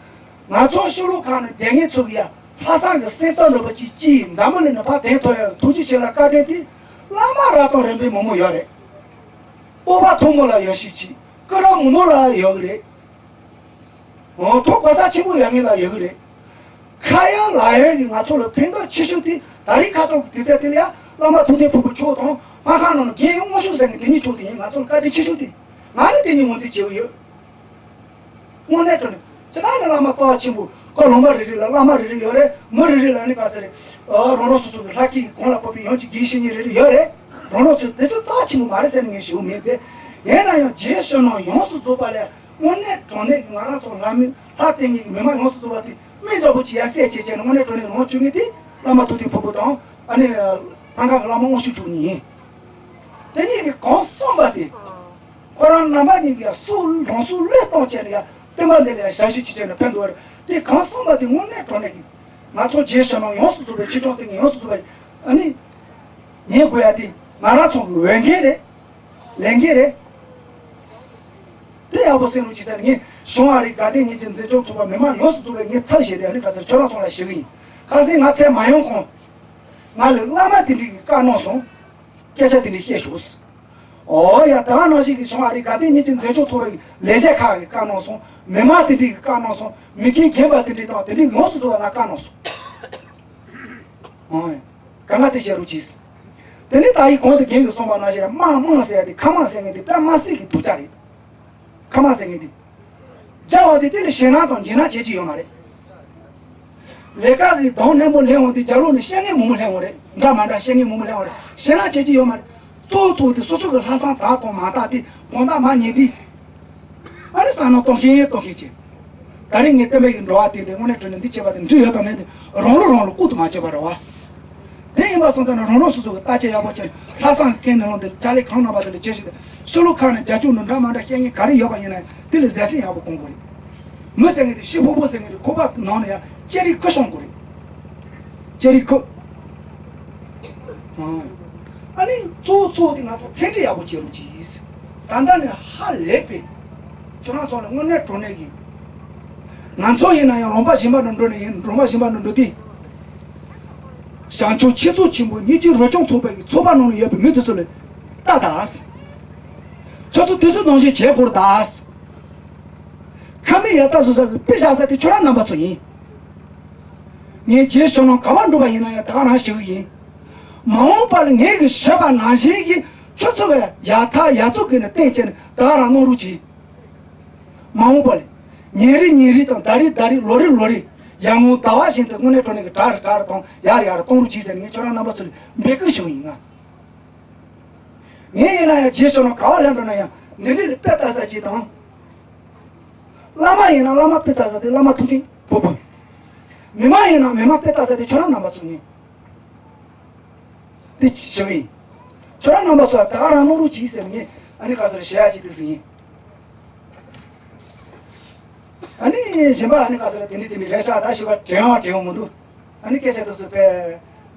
ང་ཚོ་ཤོ་ལོ་ཁ་ནས་བསྡད་མཁན་ཚོ་གི་ཡ་ལྷག་བསམ་གྱི་སེམས་རྟོགས་འདྲ་པོ་ཅིག་ཅིག་འཛམ་བུ་གླིང་ནས་ཕར་བསྡད་ཐུབ་ཡ་ཐུགས་རྗེ་ཆེ་ལ་བཀའ་དྲིན་དེ་བླ་མ་རབ་དང་རིམ་པའི་མང་པོ་ཡོད་རེད། སྤོབས་པ་མཐོན་པོ་ལ་ཡོད་ཤུགས་ཆེ། སྐུ་རབ་མང་པོ་ལ་ཡོད་གི་རེད། འོ། ཐོག་གོ་ས་ཆེན་པོ་ཡོད་མཁན་ལ་ཡོད་གི་རེད། ཁ་ཡ་ལག་ཡ་གི་ང་ཚོ་ལ་ཕན་ཐོགས་ཆེ་ཤོས་དེ་ད་རེས་ཁ་སང་གི་དུས་ཚོད་དེ་ལ་ཡ་བླ་མ་ཐུབ་བསྟན་ཕུར་བུ་མཆོག་དང་སྨར་ཁམས་ནང་ལ་རྒན་ཡོལ་དངོས་ཤུགས་ཟེར་མཁན་དེ་གཉིས་མཆོག་དེ་ཡིན། ང་ཚོ་ལ་བཀའ་དྲིན་ཆེ་ཤོས་དེ། ང་ནི་དེ་གཉིས་ངོས་འཛིན་བྱེད་ཀྱི་ཡོད། དངོས་གནས་དྲང་གནས་ཇི་ལྟར་ནི་བླ་མ་རྩ་བ་ཆེན་པོ་ཁོ་ལུང་པ་རེ་རེ་ལ་བླ་མ་རེ་རེ་ཡོད་རེད། མི་རེ་རེ་ལ་ནི་ག་ཟེར་རེད། ཨ། རང་རང་སོ་སོ་གི་ལྷ་སྐལ་གྱི་གོང་ལ་བབས་པའི་ཡོངས་ཀྱི་དགེ་བའི་བཤེས་གཉེན་རེ་རེ་ཡོད་རེད། རང་རང་ཚོ་དེ་ཚོ་རྩ་བ་ཆེན་པོ་མ་རེད་ཟེར་ནས་ངས་ཞུ་གི་མེད་དེ། ཡིན་ན་ཡང་རྗེས་ཕྱོགས་ནང་ཡོངས་སུ་རྫོགས་པ་ལ་དངོས་གནས་དྲང་གནས་ཀྱི་ང་རང་ཚོ་ལྷ་མི་ལྷ་བསྟེན་མཁན་གྱི་མི་མང་ཡོངས་སུ་རྫོགས་པ་དེ་སྨན་འདྲ་པོ་ཅིག་ཡར་སེལ་བྱས་བྱས་ནས་དངོས་གནས་དྲང་གནས་ལོངས་སྤྱོད་མཁན་དེ་བླ་མ་ཐུབ་བསྟན་ཕུར་བུ་དང་། ཨ་ནི་སྨར་ཁམས་ཀྱི་བླ་མ་དབང་ཕྱུག་བཅུ་གཉིས་ཡིན། དེ་གཉིས་ཀྱིས་གང་གསུངས་པ་དེ། ཁོ་རང་རྣམ་པ་གཉིས་ཀྱིས་སུ་ལོངས་སུ་སྤྱོད་གཏོང་བྱས་ནས་ཡ་བསྟན་པ་འདི་ལ་ཡ་ཞབས་ཞུ་བྱེད་བྱས་ནས་ཕན་ཐོགས་རེད། དེ་གང་གསུངས་པ་དེ་དངོས་གནས་དྲང་གནས་ཀྱི། ང་ཚོ་རྗེས་ཕྱོགས་ནང་ཡོངས་སུ་རྫོགས་པའི་ཆོས་སྐྱོང་བསྟེན་མཁན་ཡོངས་སུ་རྫོགས་པའི་ཨ་ནི། ཉན་དགོས་ཡ་དེ་ང་རང་ཚོ་གི་འོས་འགན་རེད། ལས་འགན་རེད། དེ་ཡག་པོ་གསན་རོགས་གྱིས་ཟེར་ནས་ངས་བྱང་ཨ་རི་དགའ་ལྡན་སྙིང་རྗེ་འཛིན་སྐྱོང་ཚོགས་པ་མི་མང་ཡོངས་སུ་རྫོགས་པའི་ངས་ཚབ་བྱས་ཏེ་ཨ་ནི་ག་ཟེར་ཁྱོད་རང་ཚོ་ལ་ཞུ་གི་ཡིན། ཁ་སང་ང་ཚད་མ་ཡོང་གོང་། ང་ལ་བླ་མ་དེ་འདྲས་ཀྱིས་བཀའ་གནང་སོང་། སྐད་ཆ་དེ་འདྲས་བཤད་ཤོག། ཨོ་ཡ། ད་ག་ནང་བཞིན་གྱི་བྱང་ཨ་རི་དགའ་ལྡན་སྙིང་རྗེ་འཛིན་སྐྱོང་ཚོགས་པའི་ལས་བྱེད་ཁག་གིས་བཀའ་གནང་སོང་། མི་མང་དེ་འདྲས་ཀྱིས་བཀའ་གནང་སོང་། མི་རྒན་རྒན་པ་དེ་འདྲས་དང་དེ་འདྲས་ཡོངས་སུ་རྫོགས་པ་ལ་བཀའ་གནང་སོང་། ཨོ་ཡ། གང་ག་དེ་བཤད་རོགས་གྱིས། དེ་ནས་ད་ཡིག་གོང་དུ་རྒན་གྱིས་གསུངས་པ་ནང་བཞིན་དམངས་དམངས་ཟེར་ཡ་དེ་ཁ་མང་ཟེར་མཁན་དེ་དཔེ་མ་སྲིད་ཀྱི་སྡུག་ཅག་རེད། ཁ་མང་ཟེར་མཁན་དེ། རྒྱ་བ་དེ་དེ་ལ་ཞེད་སྣང་དང་འཇིགས་སྣང་བྱེད་ཀྱི་ཡོད་མ་རེད། ལས་ཀ་གི་གདོང་ནན་པོ་ལེན་འོང་དུས་རྒྱབ་ལོགས་ནས་བཤད་མཁན་མང་པོ་ལེན་འོང་རེད། འདྲ་མ་འདྲ་བཤད་མཁན་མང་པོ་ལེན་འོང་རེད། ཞེད་སྣང་བྱེད་ཀྱི་ཡོད་མ་རེད། གཙོ་བོ་གཙོ་བོ་དེ་སོ་སོ་གི་ལྷག་བསམ་དག་དང་མ་དག་དེ་དགོངས་དག་མ་ཉན་དུས། ཨ་ནི་བསམ་མནོ་གཏོང་ཤེས་གཏོང་ཤེས་བྱེད། ད་རེས་ངས་བསྟན་པའི་འགྲོ་བ་དེ་འདི་དངོས་གནས་དྲང་གནས་འདི་བྱས་པ་དེ་འགྲིག་ཡོད་དམ་མེད་དེ་རང་ལུགས་རང་ལུགས་ལྐུགས་དུ་མ་བྱེད་པ་རེད་བ། དེ་ཡིན་པ་སོང་ཙང་ན་རང་རང་སོ་སོ་གི་བརྟག་དཔྱད་ཡག་པོ་བྱས་ནས་ལྷག་བསམ་གྱི་ནང་དེ་ལ་ཕྱག་ལས་གང་གནང་བ་དེ་ལ་བྱེད་ཤེས་ཏེ་ཤོ་ལོ་ཁ་ནས་རྒྱ་ཕྱོགས་ནས་འདྲ་མ་འདྲ་བཤད་མཁན་ག་རེ་ཡོད་པ་ཡིན་ན་དེ་ལ་གཟབ་གཟབ་ཡག་པོ་གོ་དགོས་རེད། མི་ཟེར་མཁན་དེ་ཤི་ཕོ་ཕོ་ཟེར་མཁན་དེ་ཁོག་པ་ནང་ནས་ཡང་ལྕགས་རིགས་ཁུ་ཤོང་དགོས་རེད། ལྕགས་རིགས་ཁུ། ཨ་ནི་གཙོ་བོ་གཙོ་བོ་དེ་ང་ཚོ་མཐུན་སྒྲིལ་ཡག་པོ་བྱེད་རོགས་གྱིས། ད་ལྟ་ནས་ཧ་ལས་པའི་ཁྱོད་རང་ཚོ་ལ་དངོས་གནས་དྲང་གནས་ཀྱི། ང་ཚོ་ཡིན་ན་ཡང་ལུང་པ་གཞན་པ་ནང་འགྲོ་ནས་ཡིན། ལུང་པ་གཞན་པ་ནང་འགྲོ་དུས། བྱང་ཆུབ་ཆོས་ཚོགས་ཆེན་པོ་སྙིང་རྗེ་རོ་སྐྱོང་ཚོགས་པའི་གི་ཚོགས་པ་ནང་ལ་ཡོད་པའི་མི་དེ་ཚོ་ལ་ལྟ་དང་། ཁྱོད་ཚོ་དེ་ཚོ་ནང་བཞིན་བྱེད་དགོས་རེད་ད། ཁ་མིག་ཡར་ལྟ་བཟོ་ས་གི་དཔེ་བཞག་ས་དེ་ཁྱོད་རང་རྣམ་པ་ཚོ་ཡིན། ངས་རྗེས་བྱུང་ན་ག་པར་འགྲོ་བ་ཡིན་ན་ཡང་ད་ག་རང་ཞུ་གི་ཡིན། མ་འོངས་པ་ལ་ངས་གི་བཤད་པ་ནང་བཞིན་གྱི་ཁྱོད་ཚོ་བས་ཡག་ཐག་ཡག་བཙོག་གི་ནས་བསྟན་བྱས་ནས་ད་ག་རང་གནང་རོགས་གྱིས། མ་འོངས་པ་ལ་ཉིན་རེ་ཉིན་རེ་དང་ཟླ་རེ་ཟླ་རེ་ལོ་རེ་ལོ་རེ་ཡར་ངོ་ཟླ་བ་བཞིན་དུ་དངོས་གནས་དྲང་གནས་ཀྱི་དྲག་རེ་དྲག་རེ་དང་ཡར་ཡར་གཏོང་རོགས་གྱིས་ཟེར་ངས་ཁྱོད་རང་རྣམ་པ་ཚོ་ལ་འབོད་སྐུལ་ཞུ་གི་ཡིན་ང་། ངས་ཡིན་ན་ཡང་རྗེས་ཕྱོགས་ནང་ག་པར་ལ་འགྲོ་ན་ཡང་འདི་འདྲ་ལ་དཔེ་ལྟ་ས་ཅིག་དང་། བླ་མ་ཡིན་ན་བླ་མ་དཔེ་ལྟ་ས་དེ་བླ་མ་ཐུབ་བསྟན་བུ་བུ། མི་མ་ཡིན་ན་མི་མ་དཔེ་ལྟ་ས་དེ་ཁྱོད་རང་རྣམ་པ་ཚོ་ཡིན། འདི་ཞུ་གི་ཡིན། ཁྱོད་རང་རྣམ་པ་ཚོ་ད་ག་རང་གནང་རོགས་གྱིས་ཟེར་ངས་ཨ་ནི་ག་ས་རེ་བཤད་ཡ་ཅིག་འདུག་ཟེར་ཡིན། ཨ་ནི་གཞན་པ་ཨ་ནི་ག་ས་རེ་དེ་འདྲ་དེ་འདྲ་རེད་ཤག་ད་ཞུ་བ་དྲན་བ་དྲན་བ་མི་འདུག་ཨ་ནི་སྐད་ཆ་དེ་ཚོ་དཔེ་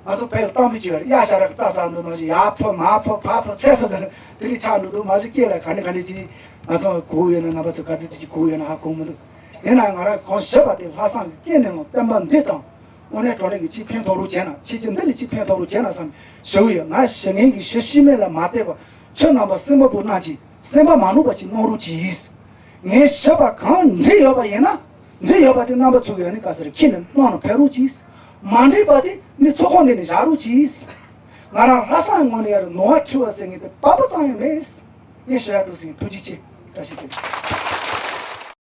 ང་ཚོ་དཔེ་ལ་བཏང་མི་བྱེད་པར་གཡག་ཞ་ར་གི་རྩྭ་ཟ་འདུག་ནང་བཞིན་ཡར་ཕུ་མར་ཕུ་ཕར་ཕུ་ཚུར་ཕུ་ཟེར་ནས་དེ་འདྲ་ཆགས་འགྲོ་འདུག་མ་གཞི་སྐད་ལ་ག་འདྲ་ག་འདྲ་ཅིག་ང་ཚོ་གོ་ཡོད་ན་རྣམ་པ་ཚོ་ག་ཚོད་ཅིག་གོ་ཡོད་ན་ཧ་གོ་མི་འདུག་ཡིན་ན་ང་རང་གང་ཞུ་བ་དེ་ལྷག་བསམ་གྱི་སྐྱེས་ནས་ལ་བསྟན་པ་འདི་དང་དངོས་གནས་དྲང་གནས་ཀྱི་ཅིག་ཕན་ཐོགས་རོགས་བྱས་ན་ཕྱི་རྒྱལ་འདི་ལ་ཅིག་ཕན་ཐོགས་རོགས་བྱས་ན་བསམ་ཞུ་གི་ཡོད། ང་ཞུ་མཁན་གྱི་ཞུ་ཤེས་མེད་ལ་མ་བལྟས་པ་ཁྱོད་རྣམ་པ་སེམས་པ་བུ་གནང་ཅིག་སེམས་པ་མ་ནོར་བ་ཅིག་གནང་རོགས་གྱིས། ངས་ཞུས་པ་གང་འགྲིག་ཡོད་པ་ཡིན་ན་འགྲིག་ཡོད་པ་དེ་རྣམ་པ་ཚོ་གིས་ཨ་ནི་ག་ས་རེ་ཁྱེར་ནས་གནང་ན་ཕན་རོགས་གྱིས། མ་འགྲིག་པ་དེ་ནི་ཚོགས་ཁང་འདི་ནས་བཞག་རོགས་གྱིས། ང་རང་ལྷག་བསམ་ངོས་ནས་ཡར་ནོར་བ་འཁྲུལ་བ་ཟེར་མཁན་དེ་བབ་པ་ཙམ་ཡང་མེད། ངས་ཞུ་ཡ་འདུག་ཟིན། ཐུགས་རྗེ་ཆེ། བཀྲ་ཤིས་བདེ་ལེགས།